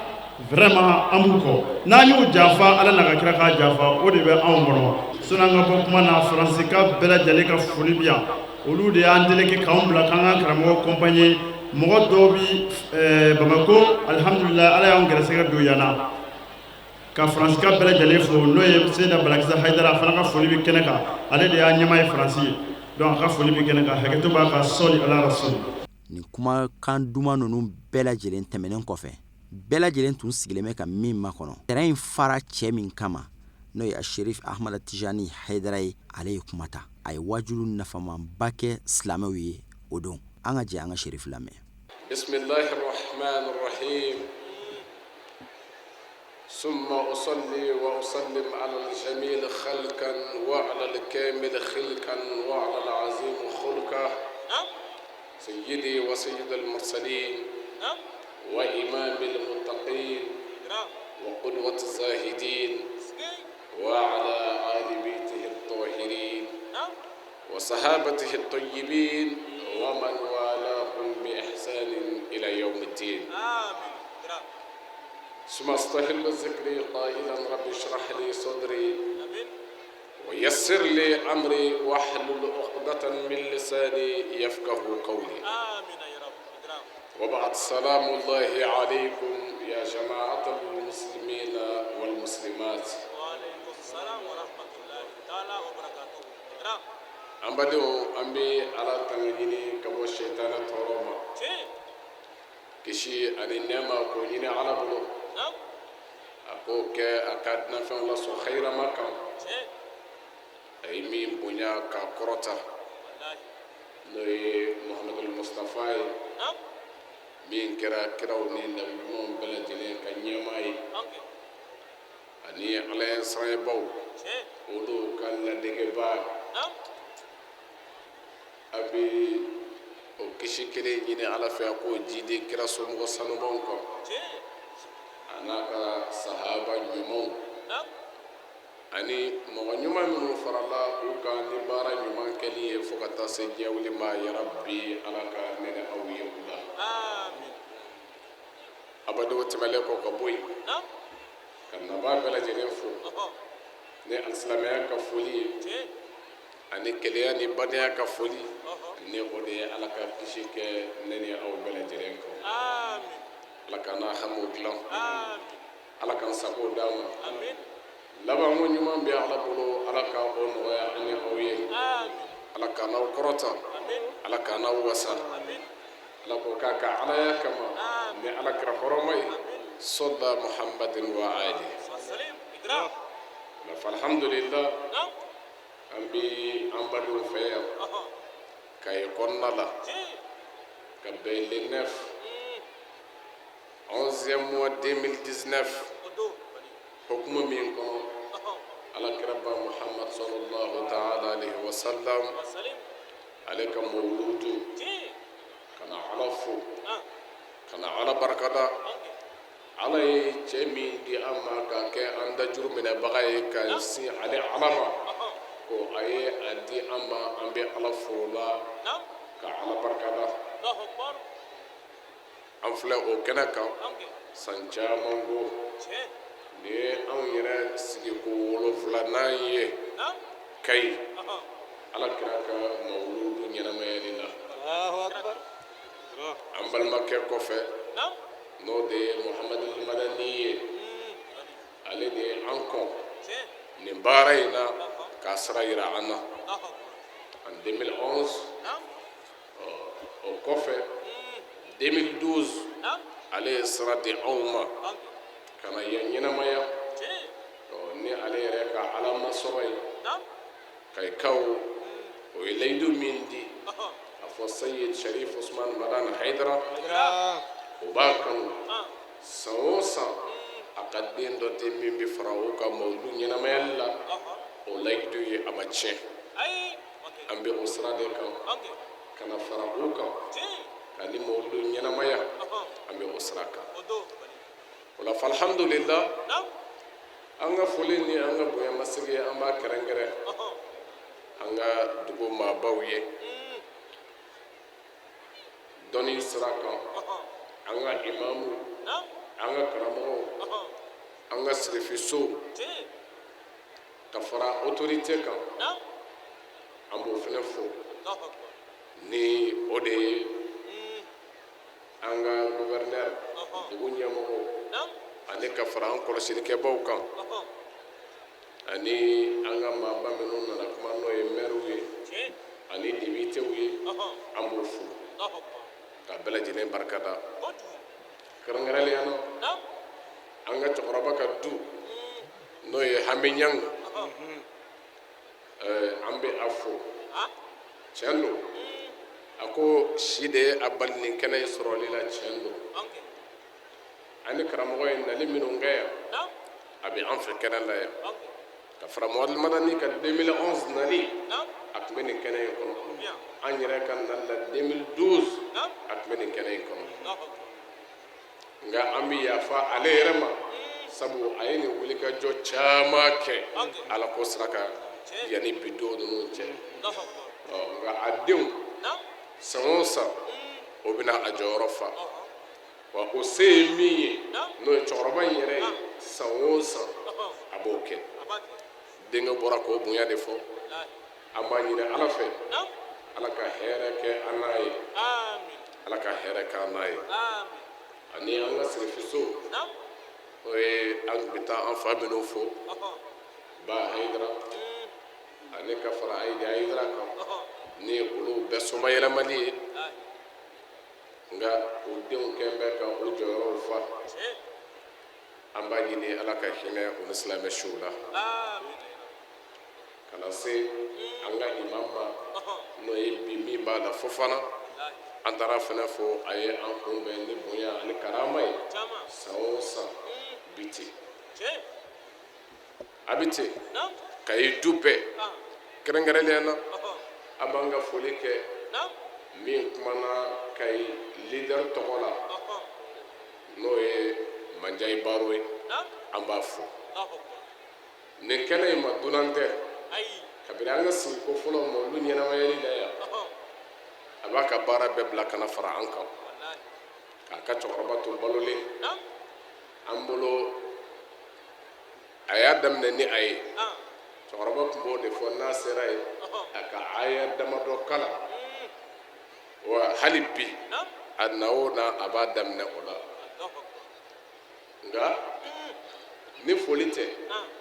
Vraiment, an b'u kɔ. N'an y'u janfa, Ala n'a ka kira k'a janfa, o de bɛ anw kɔnɔ. Sani an ka bɔ kuma na, Faransika bɛɛ lajɛlen ka foli bi yan. Olu de y'an délégué k'anw bila k'an ka karamɔgɔ accompagner. Mɔgɔ dɔw bi Bamakɔ. Alihamudulila, Ala y'anw gɛrɛsɛgɛ don yan na ka Faransika bɛɛ lajɛlen fo, n'o ye Seyida Balakisa Hayidara. A fana ka foli bɛ kɛnɛ kan. Ale de y'a ɲɛmaa ye Faransi ye, donc a ka foli bɛ kɛnɛ kan. Hakɛto b'a ka sɔli ala rasul. Nin kumakan duman ninnu bɛɛ lajɛlen tɛmɛnen kɔfɛ, bɛɛ lajɛlen tun sigilen bɛ ka min makɔnɔ, terrain in fara cɛ min kama, n'o ye Sherif Ahmada Tijani Hayidara ye, ale ye kuma ta. A ye wajulu nafamanba kɛ silamɛw ye o don. An ka jɛ an ka Sherif lamɛn. Bisimilahi rahman rahim. ثم أصلي وأسلم على الجميل خلقا وعلى الكامل خلقا وعلى العظيم خلقا، سيدي وسيد المرسلين وإمام المتقين وقدوة الزاهدين، وعلى آل بيته الطاهرين وصحابته الطيبين ومن والاهم بإحسان إلى يوم الدين. ثم استهل ذكري قائلا: رب اشرح لي صدري ويسر لي أمري واحلل عقدة من لساني يفقه قولي. وبعد، سلام الله عليكم يا جماعة المسلمين والمسلمات. وعليكم السلام ورحمة الله تعالى وبركاته. An badenw, an bɛ Ala tanga ɲini ka bɔ sɛtanɛ tɔɔrɔ ma. Kisi ani nɛɛma k'o ɲini Ala bolo, a k'o kɛ a ka danfɛnw lasɔn hayirama kan, a ye min bonya k'a kɔrɔta, n'o ye Muhamadul Mustafa ye, min kɛra kiraw ni nabi ɲumanw bɛɛ lajɛlen ka ɲɛmaa ye, ani Ala ye siraɲɛbaw olu ka ladegeba. A bɛ o kisi kelen ɲini Ala fɛ, a k'o jidi kira somɔgɔ sanubaw kan, a n'a ka sahaba ɲumanw ani mɔgɔ ɲuman minnu farala u kan ni baara ɲuman kɛli ye fo ka taa se diɲɛ wuli ma. Yarabi, Ala ka ne ni aw ye u la. Abadenw, tɛmɛlen kɔ ka bɔ yen, ka nabaa bɛɛ lajɛlen fo ni alisilamɛya ka foli ye, ani kelenya ni badenya ka foli, ni o de ye Ala ka kisi kɛ ne ni aw bɛɛ lajɛlen kan. Ala ka n'a hamiw dilan, Ala k'an sago d'an ma. Labanko ɲuman bɛ Ala bolo, Ala ka o nɔgɔya an ni aw ye. Ala k'an n'aw kɔrɔta, Ala k'an n'aw wasa, Ala k'o k'a ka alaya kama ni Ala kira hɔrɔma ye, sɔla Muhammadin wa ali. Alhamdulillah, an bɛ an badenw fɛ yan Kayi kɔnɔna la, ka bɛn le 9 11e mois 2019, hukumu min kɔnɔ Ala kiraba Muhammad sallallahu ta'ala alaihi wa sallam, ale ka mawuludu, ka na Ala fo, ka na Ala barikada. Ala ye cɛ min di an ma ka kɛ an dajuru minɛbaga ye ka sin ale Ala ma, ko a ye a di an ma, an bɛ Ala fo la ka Ala barikada. An filɛ o kɛnɛ kan san caman ko nin ye anw yɛrɛ sigi ko 7nan ye Kayi, Ala kira ka mawuludu ɲɛnamayali la. An balimakɛ kɔfɛ, n'o de ye Muhamadu Madani ye, ale de ye an kɔn nin baara in na k'a sira yira an na en 2011. O kɔfɛ, 2012, ale ye sira di anw ma ka na yan ɲɛnamaya ni ale yɛrɛ ka Ala masɔrɔ ye. Kayikaw, o ye layidu min di a fɔ Sayid Sharif Usman Madani Hayidara, o b'a kanu san o san a ka den dɔ di min bɛ fara o ka mawulu ɲɛnamayali la. O layidu ye a ma tiɲɛ. An bɛ o sira de kan ka na fara o kan ka ni mawulu ɲɛnamaya. An bɛ o sira kan o la. Alhamdulillah, an ka foli ni an ka bonyamasegin, an b'a kɛrɛnkɛrɛn. An ka dugu maabaw ye dɔnni sira kan, an ka imamu, an ka karamɔgɔw, an ka sirifisow, ka fara autorité kan, an b'o fana fo. Ni o de ye an ka gouverneur, dugu ɲɛmɔgɔw, ani ka fara an kɔlɔsilikɛbaw kan, ani an ka maaba minnu nana kuma, n'o ye mɛriw ye ani depitew ye, an b'o fo ka bɛɛ lajɛlen barika da. Kɛrɛnkɛrɛnnenya na, an ka cɛkɔrɔba ka du, n'o ye Hami Ɲang, an bɛ a fo. Tiɲɛ don, a ko si de ye a bali nin kɛnɛ in sɔrɔli la. Tiɲɛ don, ani karamɔgɔ ye nali minnu kɛ yan, a bɛ an fɛ kɛnɛ la yan, ka fara Muhamadu Madani ka 2011 nali, a tun bɛ nin kɛnɛ in kɔnɔ. An yɛrɛ ka nali la 2012, a tun bɛ nin kɛnɛ in kɔnɔ. Nka an bɛ yafa ale yɛrɛ ma, sabu a ye nin wulikajɔ caman kɛ Ala ko sira kan yanni bi don ninnu cɛ. Nka a denw, san o san o bɛna a jɔyɔrɔ fa. Wa o se ye min ye, n'o ye cɛkɔrɔba in yɛrɛ ye, san o san a b'o kɛ. Denkɛ bɔra k'o bonya de fɔ. An b'a ɲini Ala fɛ, Ala ka hɛrɛ kɛ an n'a ye, Ala ka hɛrɛ kɛ an n'a ye. Ani an ka sirifiso, o ye an tun bɛ taa an fa minnu fo, Ba Hayidara, ani ka fara Ayidi Hayidara kan, ni olu bɛɛ somayɛlɛmali ye. Nka o denw kɛn bɛ ka o jɔyɔrɔw fa. An b'a ɲini Ala ka hinɛ u ni silamɛ suw la. Ka na se an ka imam ma, n'o ye bi min b'a la Fofana, an taara fana fo. A ye an kunbɛn ni bonya ani karama ye san o san. Bi ten, a bɛ ten ka ye du bɛɛ. Kɛrɛnkɛrɛnnenya na, an b'an ka foli kɛ min kumana Kayi leader tɔgɔ la, n'o ye Manjayi Baro ye, an b'a fo. Nin kɛnɛ in ma dunan tɛ. Kabini an ka sigiko fɔlɔ ma olu ɲɛnamayali la yan, a b'a ka baara bɛɛ bila ka na fara an kan, k'a ka cɛkɔrɔba to balolen an bolo. A y'a daminɛ ni a ye cɛkɔrɔba tun b'o de fɔ, n'a sera yen, a ka aya damadɔ kalan. Wa hali bi, a na o na, a b'a daminɛ o la. Nka ni foli tɛ,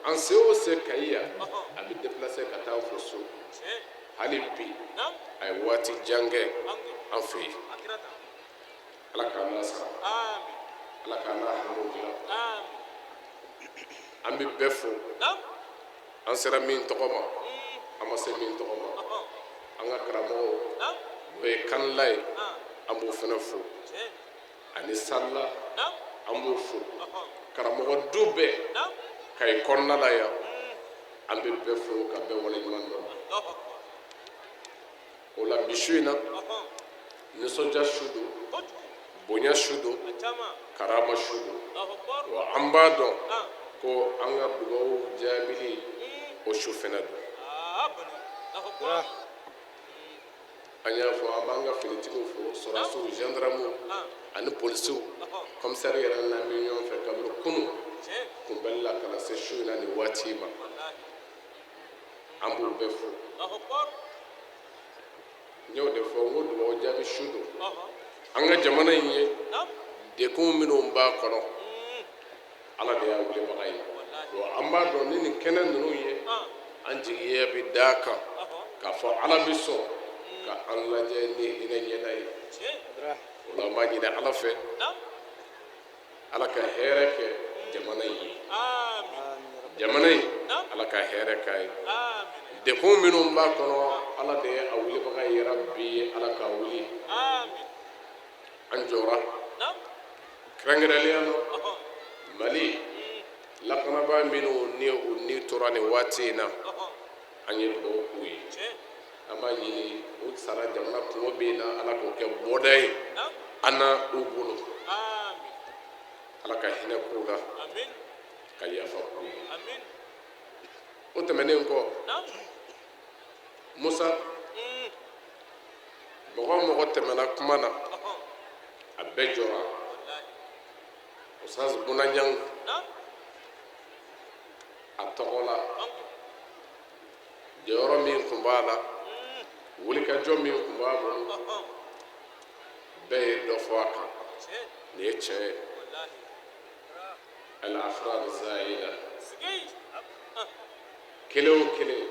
an se o se Kayi yan, a bɛ déplacer ka taa fo so. Hali bi a ye waati jan kɛ an fɛ yen. Ala k'an n'a sara, Ala k'an n'a hamiw dilan. An bɛ bɛɛ fo, an sera min tɔgɔ ma, an ma se min tɔgɔ ma. An ka karamɔgɔw, n'o ye kanla ye, an b'o fana fo, ani sala, an b'o fo. Karamɔgɔ du bɛɛ Kayi kɔnɔna la yan, an bɛ bɛɛ fo ka bɛɛ waleɲuman dɔn. O la bi su in na, nisɔndiya su don, bonya su don, karama su don. Wa an b'a dɔn ko an ka dugawu jaabili o su fana don. An y'a fɔ, an b'an ka finitigiw fo, sɔrɔdasiw, gendarmew ani polisiw. Commissaire yɛrɛ n'an bɛ ɲɔgɔn fɛ kabini kunun kunbɛli la ka na se su in na nin waati ma, an b'u bɛɛ fo. N y'o de fɔ n ko dugawu jaabi su don. An ka jamana in ye degun minnu b'a kɔnɔ, Ala de y'a wulibaga ye. Wa an b'a dɔn ni nin kɛnɛ ninnu ye, an jigiya bɛ d'a kan k'a fɔ Ala bɛ sɔn ka an lajɛ ni hinɛ ɲɛda ye. O la an b'a ɲini Ala fɛ, Ala ka hɛrɛ kɛ jamana in ye. Jamana in, Ala ka hɛrɛ k'a ye. Degun minnu b'a kɔnɔ, Ala de ye a wulibaga ye. Bi Ala k'a wuli. An jɔra kɛrɛnkɛrɛnnenya na, Mali lakanabaa minnu ni u ni tora nin waati in na, an ye dugawu k'u ye. An b'a ɲini, u sara jamana kungo bɛ na, Ala k'o kɛ bɔda ye an na u bolo. Ala ka hinɛ k'u la, ka yafa k'u ye. O tɛmɛnen kɔ, Musa, mɔgɔ o mɔgɔ tɛmɛna kuma na, a bɛɛ jɔra. Ustaz Buna Ɲang a tɔgɔ la, jɔyɔrɔ min tun b'a la, wulikajɔ min tun b'a bolo, bɛɛ ye dɔ fɔ a kan. Nin ye tiɲɛ ye. Al afrad zaila, kelen o kelen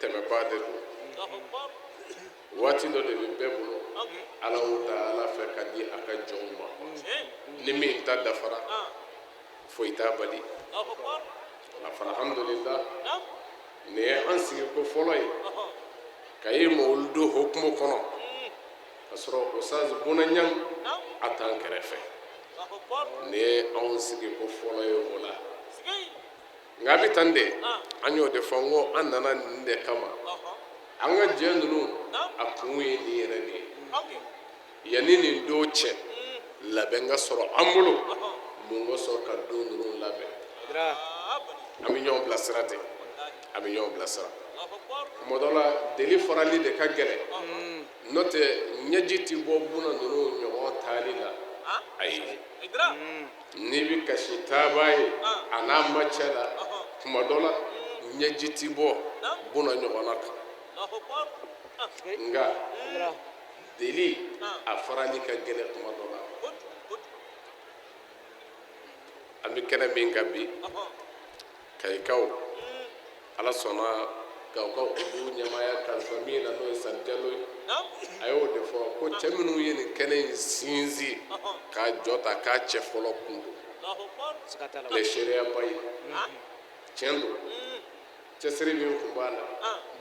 tɛmɛbaa de don. Waati dɔ de bɛ bɛɛ bolo Alahu taala fɛ ka di a ka jɔnw ma. Ni min ta dafara, foyi t'a bali. Alhamdulillah, nin ye an sigi ko fɔlɔ ye Kayi mawuludu hukumu kɔnɔ ka sɔrɔ Ustaz Buna Ɲang a t'an kɛrɛfɛ. Nin ye anw sigi ko fɔlɔ ye o la. Nka a bɛ tan de, an y'o de fɔ n ko an nana nin de kama. An ka jɛ ninnu a kun ye nin yɛrɛ de ye. Yanni nin don cɛ, labɛn ka sɔrɔ an bolo. Mun ka sɔrɔ ka don ninnu labɛn? An bɛ ɲɔgɔn bilasira ten, an bɛ ɲɔgɔn bilasira. Tuma dɔ la, deli farali de ka gɛlɛn, n'o tɛ ɲɛji tɛ bɔ Buna ninnu ɲɔgɔn taali la. Ayi, n'i bɛ kasi taabaa ye a n'a ma cɛ la, tuma dɔ la ɲɛji tɛ bɔ Buna ɲɔgɔnna kan. Nka deli a farali ka gɛlɛn tuma dɔ la. An bɛ kɛnɛ min kan bi, Kayikaw, Ala sɔnna k'aw ka olu ɲɛmaaya kalifa min na, n'o ye Sali Jalo ye, a y'o de fɔ ko cɛ minnu ye nin kɛnɛ in sinsin k'a jɔ ta, k'a cɛ fɔlɔ kun don. Nin ye seereyaba ye. Tiɲɛ don, cɛsiri min tun b'a la,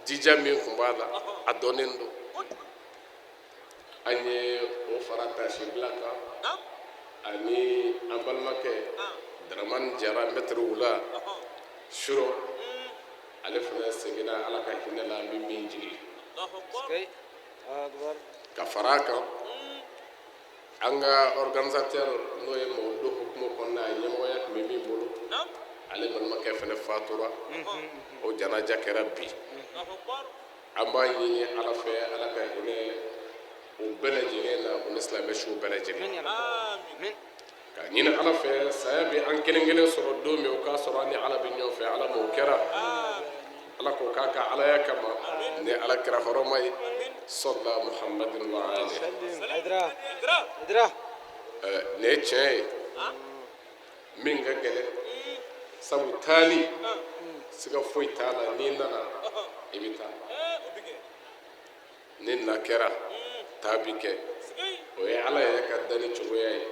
jija min tun b'a la, a dɔnnen don. An ye o fara tasibila kan ani an balimakɛ Daramani Jara, mɛtiri wula suro, ale fana seginna Ala ka hinɛ la, an bɛ min jigi ka fara a kan. An ka organisateur, n'o ye mawuludu hukumu kɔnɔna a ɲɛmɔgɔya tun bɛ min bolo, ale balimakɛ fana fatura, o janaja kɛra bi. An b'a ɲini Ala fɛ, Ala ka hinɛ u bɛɛ lajɛlen na, u ni silamɛ suw bɛɛ lajɛlen. K'a ɲini Ala fɛ, saya bɛ an kelen kelen sɔrɔ don min, o k'a sɔrɔ an ni Ala bɛ ɲɔgɔn fɛ. Ala m'o kɛra, Ala k'o k'a ka alaya kama ni Ala kira hɔrɔma ye, sɔla Muhamadin wa ali. Nin ye tiɲɛ ye min ka gɛlɛn, sabu taali siga foyi t'a la. N'i nana, i bɛ taa. Ni na kɛra, taa bi kɛ. O ye Ala yɛrɛ ka danni cogoya ye.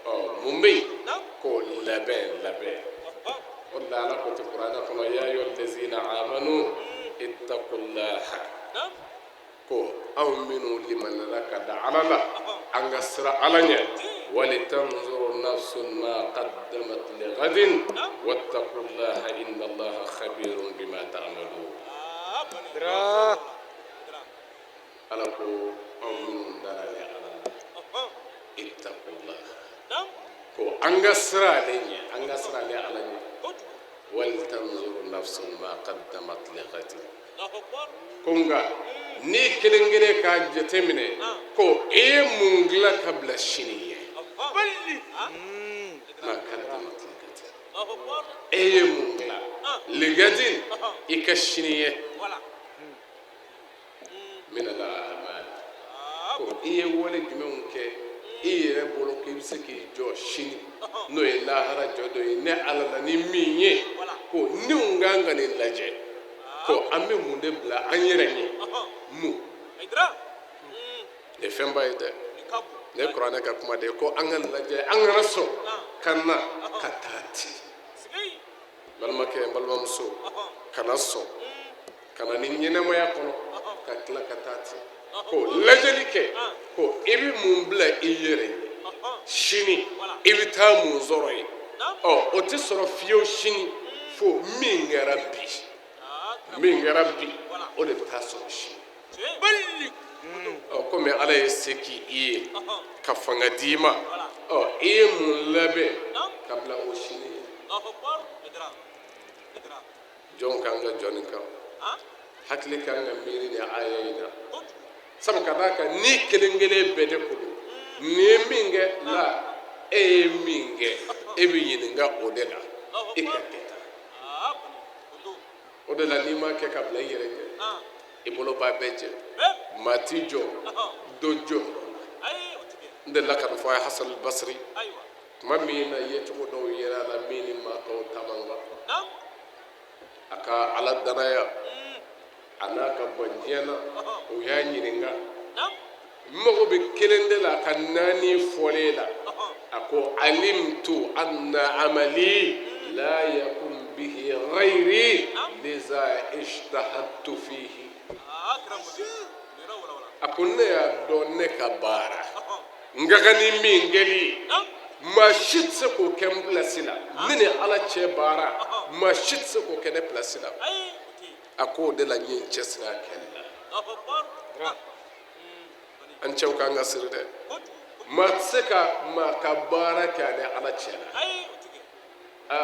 Ɔ, mun bɛ yen k'o labɛn labɛn? O de la Ala ko ten kuranɛ kɔnɔ: ya ayyuha allazina amanu ittaqullaha. Ko anw minnu limaniyara ka da Ala la, an ka siran Ala ɲɛ. Walitanzuru nafsun ma qaddamat lighadin wattaqullaha inna Allaha khabirun bima ta'malun. Ala ko anw minnu dara ale Ala la, ittaqullah, ko an ka siran ale ɲɛ, an ka siran ale Ala ɲɛ. Walitanzuru nafsun ma qaddamat lighadin. Ko nka n'i kelen kelen k'a jateminɛ ko e ye mun dilan ka bila sini ɲɛ, ma qaddamat lighadin, e ye mun dilan lighadin, i ka sini ɲɛ, min al a'mal, ko i ye wale jumɛnw kɛ i yɛrɛ bolo k'i bɛ se k'i jɔ sini, n'o ye lahara jɔ don ye, ne Ala la ni min ye, ko niw kan ka nin lajɛ, ko an bɛ mun de bila an yɛrɛ ɲɛ? Mun nin fɛnba ye dɛ. Nin ye kuranɛ ka kuma de ye, ko an ka lajɛ, an kana sɔn ka na ka taa ten. Balimakɛ, n balimamuso, kana sɔn ka na ni ɲɛnamaya kɔnɔ ka tila ka taa ten. Ko lajɛli kɛ, ko i bɛ mun bila i yɛrɛ ye sini, i bɛ taa mun sɔrɔ yen? Ɔ, o tɛ sɔrɔ fiyewu sini fo min kɛra bi. Min kɛra bi, o de bɛ taa sɔrɔ sini. Ɔ, komi Ala ye se k'i ye ka fanga d'i ma, ɔ, i ye mun labɛn ka bila o sini ye? Jɔn kan ka jɔ nin kan? Hakili kan ka miiri nin aya in na, sabu ka d'a kan ni kelen kelen bɛɛ de ko don. Nin ye min kɛ la, e ye min kɛ, e bɛ ɲininka o de la i ka kɛta. O de la n'i ma kɛ ka bila i yɛrɛ ɲɛ, i bolo b'a bɛɛ jɛ. Maa t'i jɔ dɔ jɔyɔrɔ la. N delila ka nin fɔ a ye, Hasan al-Basri, tuma min na yecogo dɔw yera a la min ni maa tɔw ta man kan, a ka ala danaya a n'a ka ban diɲɛ na, o y'a ɲininka n mago bɛ kelen de la ka naani fɔlen la. A ko alimtu anna amali la yakun bihi ghayri liza ijtahadtu fihi. A ko ne y'a dɔn ne ka baara n ka kan ni min kɛli ye, maa si tɛ se k'o kɛ n pilasi la. Ne ni ala cɛ baara, maa si tɛ se k'o kɛ ne pilasi la. A ko o de la n ye n cɛsiri a kɛli la. An cɛw k'an ka siri dɛ, maa tɛ se ka maa ka baara kɛ a ni ala cɛ la. A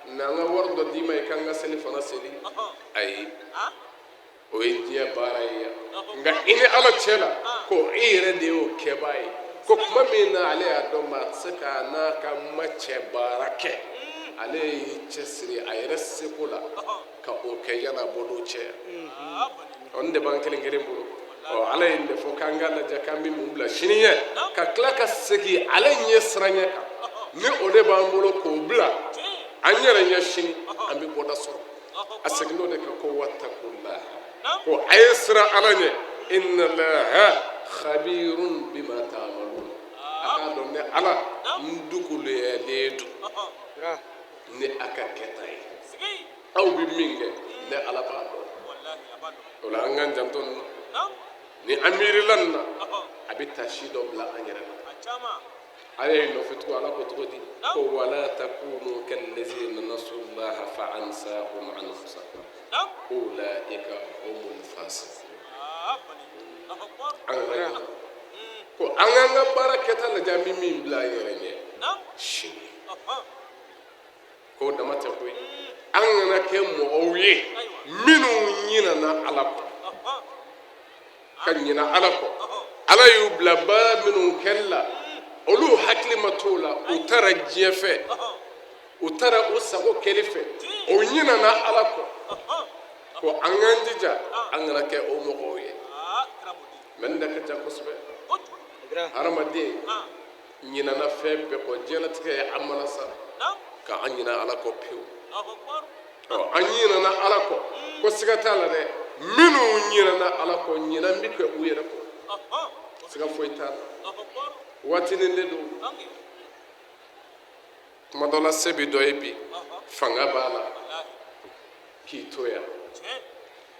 n'an ka wari dɔ d'i ma i k'an ka seli fana seli, ayi, o ye diɲɛ baara ye yan. Nka i ni ala cɛ la, ko i yɛrɛ de y'o kɛbaa ye. Ko tuma min na ale y'a dɔn maa tɛ se k'a n'a ka ma cɛ baara kɛ, ale y'i cɛsiri a yɛrɛ seko la ka o kɛ yan'a bɔdon cɛ. Ɔ nin de b'an kelen kelen bolo. Ɔ ala ye nin de fɔ k'an k'a lajɛ k'an bɛ mun bila sini ɲɛ, ka tila ka segin ale ɲɛ siranɲɛ kan. Ni o de b'an bolo k'o bila an yɛrɛ ɲɛ sini, an bɛ bɔda sɔrɔ. A seginn'o de kan ko wattaqullaha, ko a ye siran ala ɲɛ, inna allaha khabirun bima ta'malun. A k'a dɔn ne ala n duguloyalen don ni a ka kɛta ye. Aw bɛ min kɛ, ne ala b'a dɔn. O la an k'an janto nin na. Ni an miirila nin na, a bɛ taasi dɔ bila an yɛrɛ la. Aya in nɔfɛ tugun, ala ko cogo di? Ko wala takunu kallazina nasullaha fa ansahum anfusahum ulaika humul fasiqun. An ka ɲinɛ ko an k'an ka baara kɛta lajɛ, an bɛ min bila an yɛrɛ ɲɛ sini. K'o dama tɛ koyi, an kana kɛ mɔgɔw ye minnu ɲinana ala kɔ, ka ɲina ala kɔ. Ala y'u bila baara minnu kɛli la, olu hakili ma t'o la, u taara diɲɛ fɛ, u taara u sago kɛli fɛ, o ɲinana ala kɔ. Ko an k'an jija an kana kɛ o mɔgɔw ye. Mɛ nin de ka ca kosɛbɛ. Hadamaden ɲinana fɛn bɛɛ kɔ, diɲɛlatigɛ ye an mana sa ka an ɲina ala kɔ pewu. Ɔ an ɲinana ala kɔ, ko siga t'a la dɛ, minnu ɲinana ala kɔ, ɲinan bɛ kɛ u yɛrɛ kɔ, siga foyi t'a la. Waatinin de don. Tuma dɔ la se bɛ dɔ ye bi, fanga b'a la k'i to yan,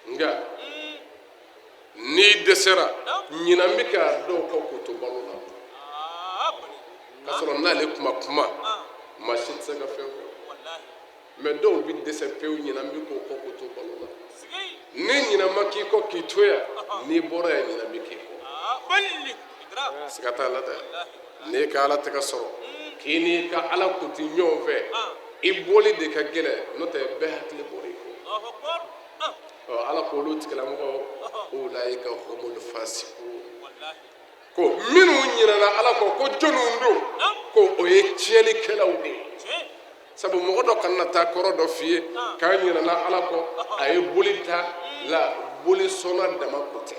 nka n'i dɛsɛra, ɲinan bɛ kɛ dɔw kɔ k'u to balo la, k'a sɔrɔ n'ale kuma kuma, maa si tɛ se ka fɛn fɔ. Mɛ dɔw bɛ dɛsɛ pewu, ɲinan bɛ k'o kɔ k'u to balo la. Ni ɲinan ma k'i kɔ k'i to yan, n'i bɔra yan, ɲinan bɛ k'i kɔ, siga t'a la dɛ. N'i ka ala tɛgɛ sɔrɔ k'i n'i ka ala kun tɛ ɲɔgɔn fɛ, i bɔli de ka gɛlɛn, n'o tɛ bɛɛ hakili bɔra i kɔ. Ɔ ala k'olu tigilamɔgɔw ulaika humul fasikun, ko minnu ɲinana ala kɔ, ko jɔnniw don? Ko o ye tiɲɛnikɛlaw de ye. Sabu mɔgɔ dɔ kana taa kɔrɔ dɔ f'i ye k'a ɲinana ala kɔ, a ye boli ta la, boli sɔnna dama ko tɛ.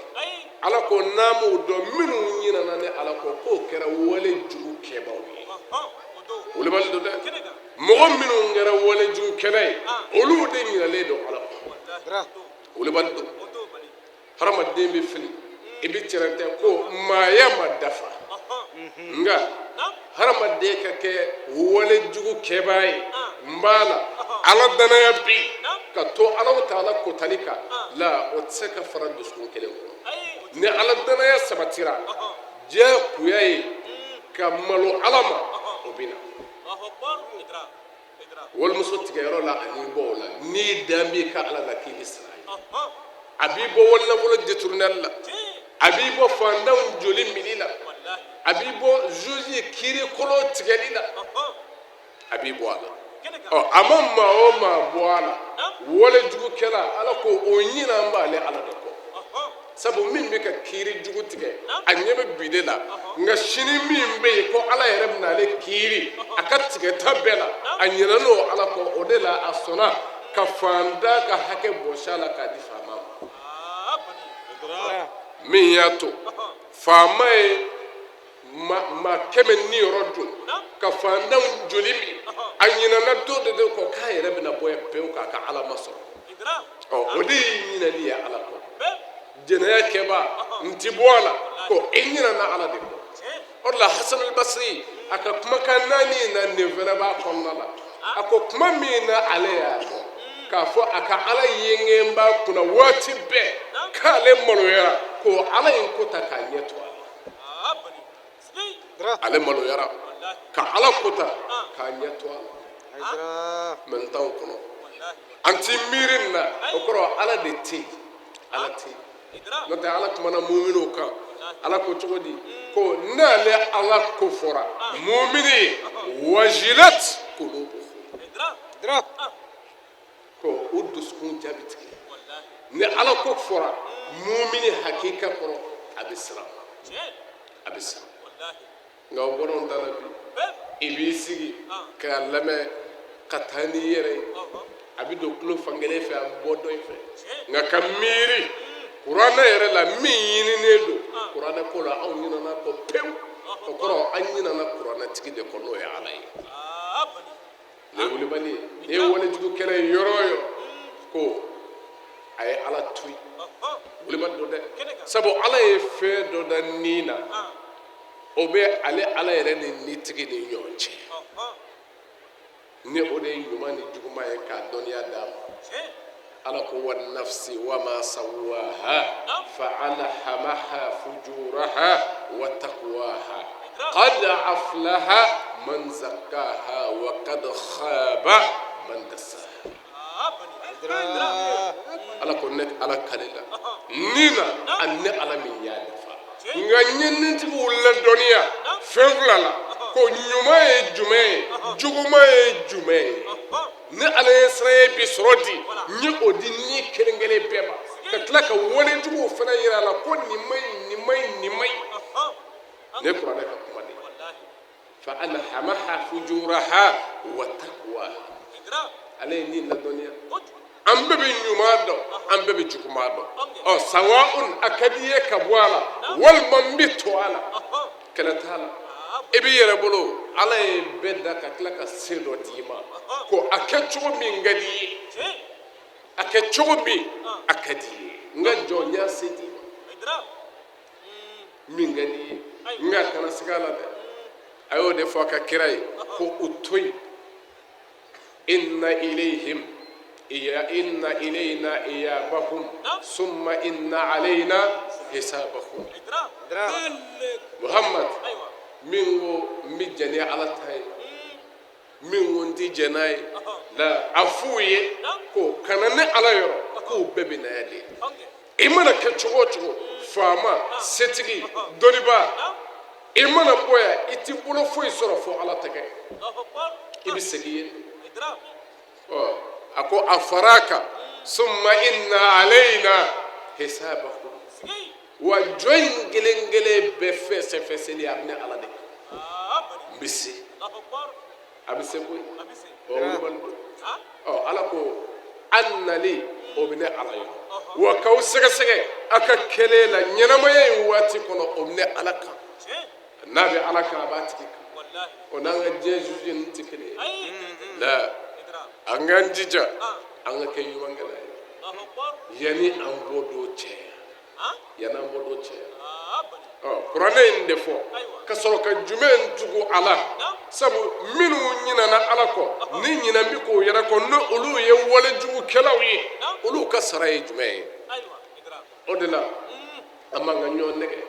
Ala ko n'a m'o dɔn, minnu ɲinana ne ala kɔ, k'o kɛra wale jugu kɛbaaw ye. Wulibali don dɛ. Mɔgɔ minnu kɛra wale jugu kɛla ye, olu de ɲinalen don ala kɔ. Wulibali don. Hadamaden bɛ fili, i bɛ cɛrɛntɛ ko maaya ma dafa, nka hadamaden ka kɛ wale jugu kɛbaa ye, n b'a la ala danaya bi ka to Alahu taala kotali kan la, o tɛ se ka fara dusukun kelen kɔnɔ. Ni ala danaya sabatira, diyagoya ye ka malo ala ma, o bɛ na. Walimuso tigɛyɔrɔ la ani bɔ o la, n'i dan b'i ka ala la k'i bɛ siran a ye, a b'i bɔ walinafolo détourneli la, a b'i bɔ fantanw joli mili la, a b'i bɔ juge kiiri kolon tigɛli la, a b'i bɔ a la. Ɔ a ma maa o maa bɔ a la, Walejugukɛla, Ala ko o ɲinan b'ale Ala de kɔ, sabu min bɛ ka kiiri jugu tigɛ, a ɲɛ bɛ bi de la, nka sini min bɛ yen ko Ala yɛrɛ bɛna ale kiiri a ka tigɛta bɛɛ la, a ɲinɛn'o Ala kɔ. O de la a sɔnna ka faantan ka hakɛ bɔsi a la k'a di faama ma. Min y'a to faama ye maa 100 niyɔrɔ dun ka faantanw joli min, a ɲinɛna don de kɔ k'a yɛrɛ bɛna bɔ yen pewu k'a ka Ala masɔrɔ. Ɔ, o de ye ɲinɛli ye Ala kɔ. Jɛnɛya kɛba, n ti bɔ a la ko e ɲinɛna Ala de kɔ. O de la Hasan al-Basri a ka kumakan naani in na, nin fana b'a kɔnɔna la. A ko kuma min na ale y'a dɔn k'a fɔ a ka Ala yengen b'a kunna waati bɛɛ, k'ale maloyara k'o Ala in ko ta k'a ɲɛ to a la. Ale maloyara ka Ala ko ta k'a ɲɛ to a la. Mɛ n t'anw kɔnɔ, an ti miiri nin na. O kɔrɔ Ala de tɛ yen, Ala tɛ yen. N'o tɛ Ala kumana muminw kan, Ala ko cogo di? Ko n'ale Ala ko fɔra mumini ye, wajilat kulubuhum, ko u dusukun ja bɛ tigɛ. Ni Ala ko fɔra mumini hakika kɔrɔ, a bɛ siran, a bɛ siran. Nka o bɔra da la bi, i b'i sigi k'a lamɛn ka taa n'i yɛrɛ ye, a bɛ don tulo fankelen fɛ, a bɛ bɔ dɔ in fɛ. Nka ka miiri kuranɛ yɛrɛ la, min ɲininen don kuranɛ ko la, anw ɲinɛna kɔ pewu. O kɔrɔ an ɲinɛna kuranɛtigi de kɔ, n'o ye Ala ye. Nin ye wulibali ye. Nin ye walejugukɛla ye yɔrɔ o yɔrɔ, ko a ye Ala to yen, wulibali don dɛ. Sabu Ala ye fɛn dɔ da ni na, o bɛ ale Ala yɛrɛ ni nitigi ni ɲɔgɔn cɛ, ni o de ye ɲuman ni juguman ye, k'a dɔnniya d'a ma. Ala ko wa nafsi wa ma sawaha fa alhamaha fujuraha wa taqwaha qad aflaha man zakkaha wa qad khaba man dassaha. Ala ko ne Ala kalila ni na ani ne Ala min y'a dafa, nka n ye nitigiw ladɔnniya fɛn fila la, ko ɲuman ye jumɛn ye, juguman ye jumɛn ye. Ne Ala ye siran ye bi sɔrɔ di, n ye o di ni kelen kelen bɛɛ ma, ka tila ka wale juguw fana yira a la ko nin man ɲi, nin man ɲi, nin man ɲi. Ne kuranɛ ka kuma de fa alhamaha fujuraha wa taqwaha. Ale ye ni ladɔnniya. An bɛɛ bɛ ɲuman dɔn, an bɛɛ bɛ juguman dɔn. Ɔ, sawaun a ka di i ye ka bɔ a la walima n bɛ to a la, kɛlɛ t'a la, i b'i yɛrɛ bolo. Ala ye bɛɛ da ka tila ka se dɔ d'i ma ko a kɛ cogo min ka di i ye, a kɛ cogo min a ka di i ye. N ka jɔn, n y'a se d'i ma, min ka di i ye, nka kana siga a la dɛ. A y'o de fɔ a ka kira ye ko u to yen, inna ilayhim iya inna ilayna iyabahum summa inna alayna hisabahum. Muhammad, min ko n bɛ jɛn ni Ala ta ye, min ko n tɛ jɛn n'a ye la, a f'u ye ko kana ne Ala yɔrɔ, k'u bɛɛ bɛ na yan de. I mana kɛ cogo o cogo, faama, setigi, dɔnnibaa, i mana bɔ yan, i t'i bolo foyi sɔrɔ fo Ala tɛgɛ, i bɛ segin yen. Ɔ, a ko a fara a kan, summa inna alayna hisabahum. Wa jɔn in kelen kelen bɛɛ fɛsɛfɛsɛli, a bɛ ne Ala de kan. N bɛ se, a bɛ se koyi. Ɔ, wulibali don. Ɔ, Ala ko an nali, o bɛ ne Ala yɔrɔ. Wa k'aw sɛgɛsɛgɛ a ka kɛlen la ɲɛnamaya in waati kɔnɔ, o bɛ ne Ala kan. N'a bɛ Ala kan, a b'a tigi kan. O n'an ka diɲɛ juge ninnu tɛ kelen ye la. An k'an jija, an ka kɛ ɲumankɛla ye yanni an bɔ don cɛ, yanni an bɔ don cɛ. Ɔ, kuranɛ in de fɔ ka sɔrɔ ka jumɛn tugu a la? Sabu minnu ɲinana Ala kɔ, ni ɲinɛ bɛ k'o yɛrɛ kɔ, ni olu ye walejugukɛlaw ye, olu ka sara ye jumɛn ye? O de la an b'an ka ɲɔgɔn nɛgɛ.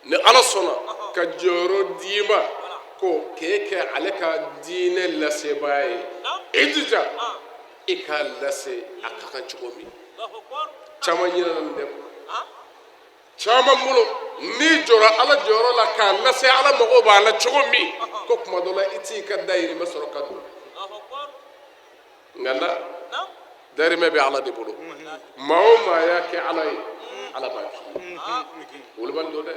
Ni Ala sɔnna ka jɔyɔrɔ d'i ma ko k'e kɛ ale ka diinɛ lasebaa ye, i jija i k'a lase a ka kan cogo min. Caman ɲinɛna nin de kɔ. Caman bolo, n'i jɔra Ala jɔyɔrɔ la k'a lase, Ala mago b'a la cogo min, ko tuma dɔ la i t'i ka dayirimɛ sɔrɔ ka don. Nka la Darimɛ bɛ Ala de bolo. Maa o maa y'a kɛ Ala ye, Ala b'a k'i ye. Wolobali don dɛ.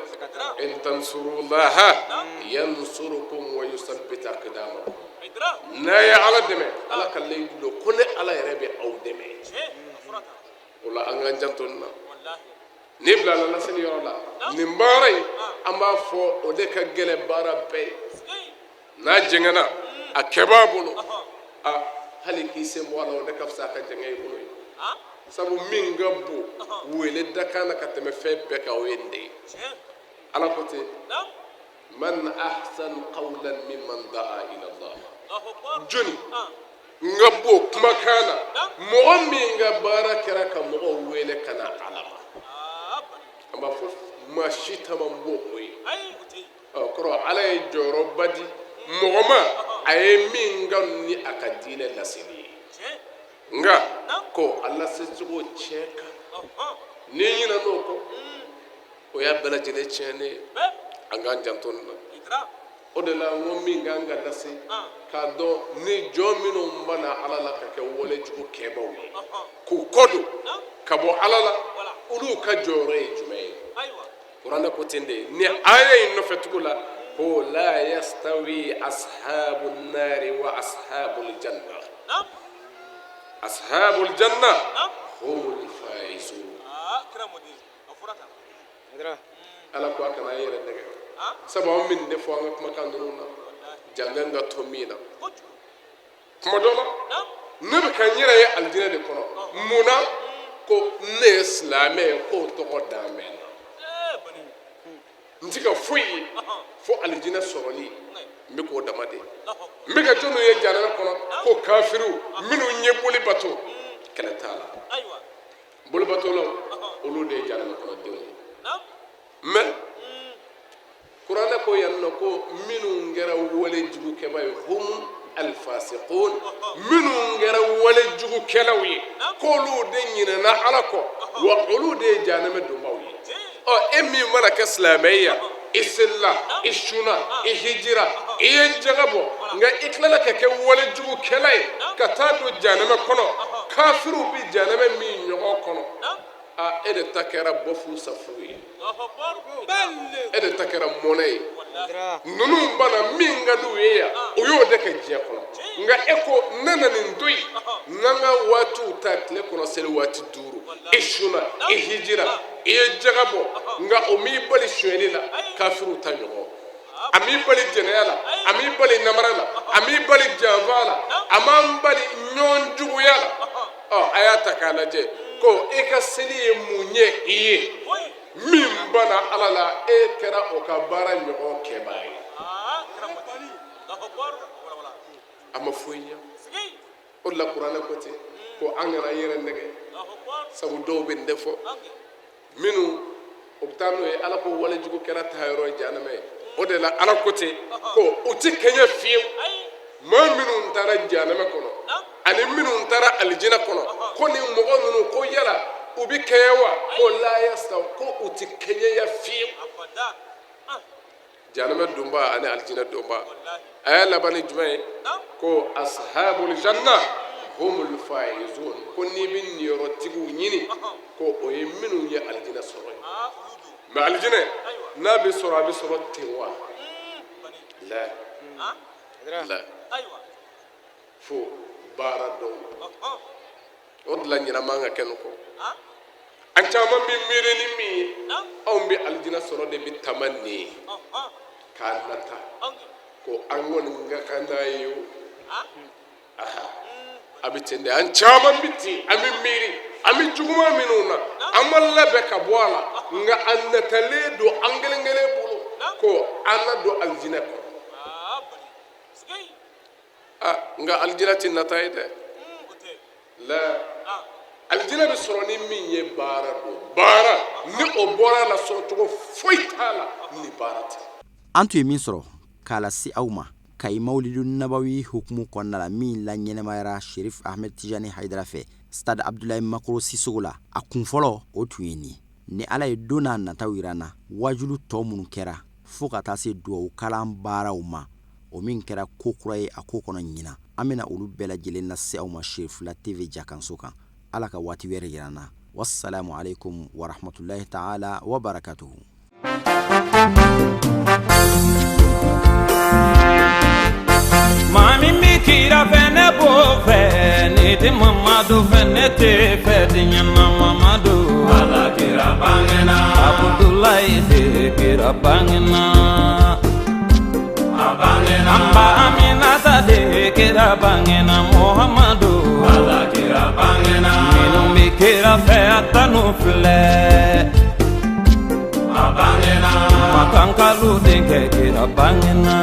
In tansurullaha yansurukum wa yusabbit aqdamakum. N'a ye Ala dɛmɛ, Ala ka layidu don ko ne Ala yɛrɛ bɛ aw dɛmɛ. O la an k'an janto nin na. N'i bilala laseli yɔrɔ la, nin baara in an b'a fɔ o de ka gɛlɛn baara bɛɛ ye. N'a jɛngɛnna a kɛbaa bolo, a hali k'i sen bɔ a la o de ka fisa a ka jɛngɛ i bolo ye. Sabu min ka bon wele dakan na ka tɛmɛ fɛn bɛɛ kan, o ye nin de ye. Ala ko ten, man ahsan qawlan mimman da'a ila Allah. Jɔni ka bon kumakan na mɔgɔ min ka baara kɛra ka mɔgɔw wele ka na Ala ma? An b'a fɔ maa si ta man bon o ye. Ɔ kɔrɔ Ala ye jɔyɔrɔba di mɔgɔ ma a ye min kanu ni a ka diinɛ laseli ye. Nka ko a lasecogo tiɲɛ kan, n'i ɲinɛn'o kɔ, o y'a bɛɛ lajɛlen tiɲɛnen ye. An k'an janto nin na. O de la n ko min kan ka lase k'a dɔn ni jɔn minnu banna Ala la ka kɛ walejugu kɛbaaw ye k'u kɔ don ka bɔ Ala la, olu ka jɔyɔrɔ ye jumɛn ye? Kuranɛ ko ten de ni aya in nɔfɛ tugu la ko la yastawi ashabu nari wa ashabul janna, ashabul janna humul faizun. Ala ko a kana an yɛrɛ nɛgɛ, sabu an bɛ nin de fɔ an ka kumakan ninnu na, jangan ka to min na. Tuma dɔ la ne bɛ ka n yɛrɛ ye alijinɛ de kɔnɔ. Mun na? Ko ne ye silamɛ ye, k'o tɔgɔ dan bɛ n na, n ti ka foyi ye fo alijinɛ sɔrɔli, n bɛ k'o dama de. N bɛ ka jɔnniw ye jahanama kɔnɔ? Ko kafiriw minnu ye boli bato, kɛlɛ t'a la, bolibatolaw olu de ye jahanama kɔnɔdenw ye. Mɛ kuranɛ ko yan nɔ ko minnu kɛra wale jugukɛba ye, hum alfasiqun, minnu kɛra wale jugukɛlaw ye, k'olu de ɲinɛna Ala kɔ, wa olu de ye jahanama donbaw ye. Ɔ e min mana kɛ silamɛ ye yan, i selila, i sunna, i hijira, i ye jaga bɔ, nka i tilala ka kɛ wale jugukɛla ye ka taa don jahanama kɔnɔ, kafiriw bɛ jahanama min ɲɔgɔn kɔnɔ, a e de ta kɛra bɔfu safu ye, e de ta kɛra mɔnɛ ye. Ninnu banna min ka d'u ye yan, u y'o de kɛ diɲɛ kɔnɔ. Nka e ko ne na nin to yen, n'an ka waatiw ta tile kɔnɔ, seli waati 5, i sunna, i hijira, i ye jaga bɔ, nka o m'i bali sonyɛli la kafiriw ta ɲɔgɔn, a m'i bali jɛnɛya la, a m'i bali namara la, a m'i bali janfa la, a m'an bali ɲɔgɔn juguya la. Ɔ a y'a ta k'a lajɛ ko e ka seli ye mun ye i ye min banna Ala la, e kɛra o ka baara ɲɔgɔn kɛbaa ye. A ma foyi ɲɛ. O de la kuranɛ ko ten ko an kana an yɛrɛ nɛgɛ, sabu dɔw bɛ nin de fɔ minnu o bɛ taa n'o ye. Ala ko walejugu kɛra taa yɔrɔ ye jahanama ye. O de la Ala ko ten ko u ti kɛɲɛ fiyewu, maa minnu taara jahanama kɔnɔ ani minnu taara alijinɛ kɔnɔ, ko ni mɔgɔ ninnu ko yala u bɛ kɛɲɛ wa? Ko la yastaw, ko u ti kɛɲɛya fiyewu, jahanama donba ani alijinɛ donba. A y'a laban ni jumɛn ye? Ko ashabul janna humul faizun, ko n'i bɛ niyɔrɔtigiw ɲini, ko o ye minnu ye alijinɛ sɔrɔ ye. Mɛ alijinɛ n'a bɛ sɔrɔ, a bɛ sɔrɔ ten wa? La la, fo baara dɔw. O de la ɲinɛ man ka kɛ nin kɔ. An caman bɛ miiri ni min ye, anw bɛ alijinɛ sɔrɔ de bɛ tama nin ye k'a nata ko an kɔni ka kan n'a ye o. Aha, a bɛ ten de. An caman bɛ ten, an bɛ miiri an bɛ juguman minnu na, an ma labɛn ka bɔ a la, nka a natalen don an kelen kelen bolo ko an na don alijinɛ kɔnɔ. Ah, nka alijinɛ tɛ nata ye dɛ. La alijinɛ bɛ sɔrɔ ni min ye baara don, baara ni o bɔra a la, sɔrɔcogo foyi t'a la ni baara tɛ. An tun ye min sɔrɔ k'a lase aw ma Kayi Mawulidu Nabawi hukumu kɔnɔna la, min laɲɛnamayara Sherif Ahmed Tijani Hayidara fɛ Stade Abdoulaye Makoro Sisoko la, a kun fɔlɔ o tun ye nin. Ni Ala ye don n'a nataw yira an na, wajulu tɔ minnu kɛra fo ka taa se duwawu kalan baaraw ma, o min kɛra ko kura ye a ko kɔnɔ ɲinan, an bɛna olu bɛɛ lajɛlen lase aw ma Sherifila TV jakanso kan. Ala ka waati wɛrɛ yira an na. Wassalamu alaikum warahmatullahi taala wabarakatuhu. Maa min bɛ kira fɛ ne b'o fɛ, n'i tɛ Mamadu fɛ ne t'i fɛ diɲɛ na Mamadu. Ala kira bangena. Abudulayi de kira bangena. A bangena. An ba Aminata de kira bangena Muhamadu. Ala kira bangena. Minnu bɛ kira fɛ a tanu filɛ. A bangena. Makankalu denkɛ kira bangena.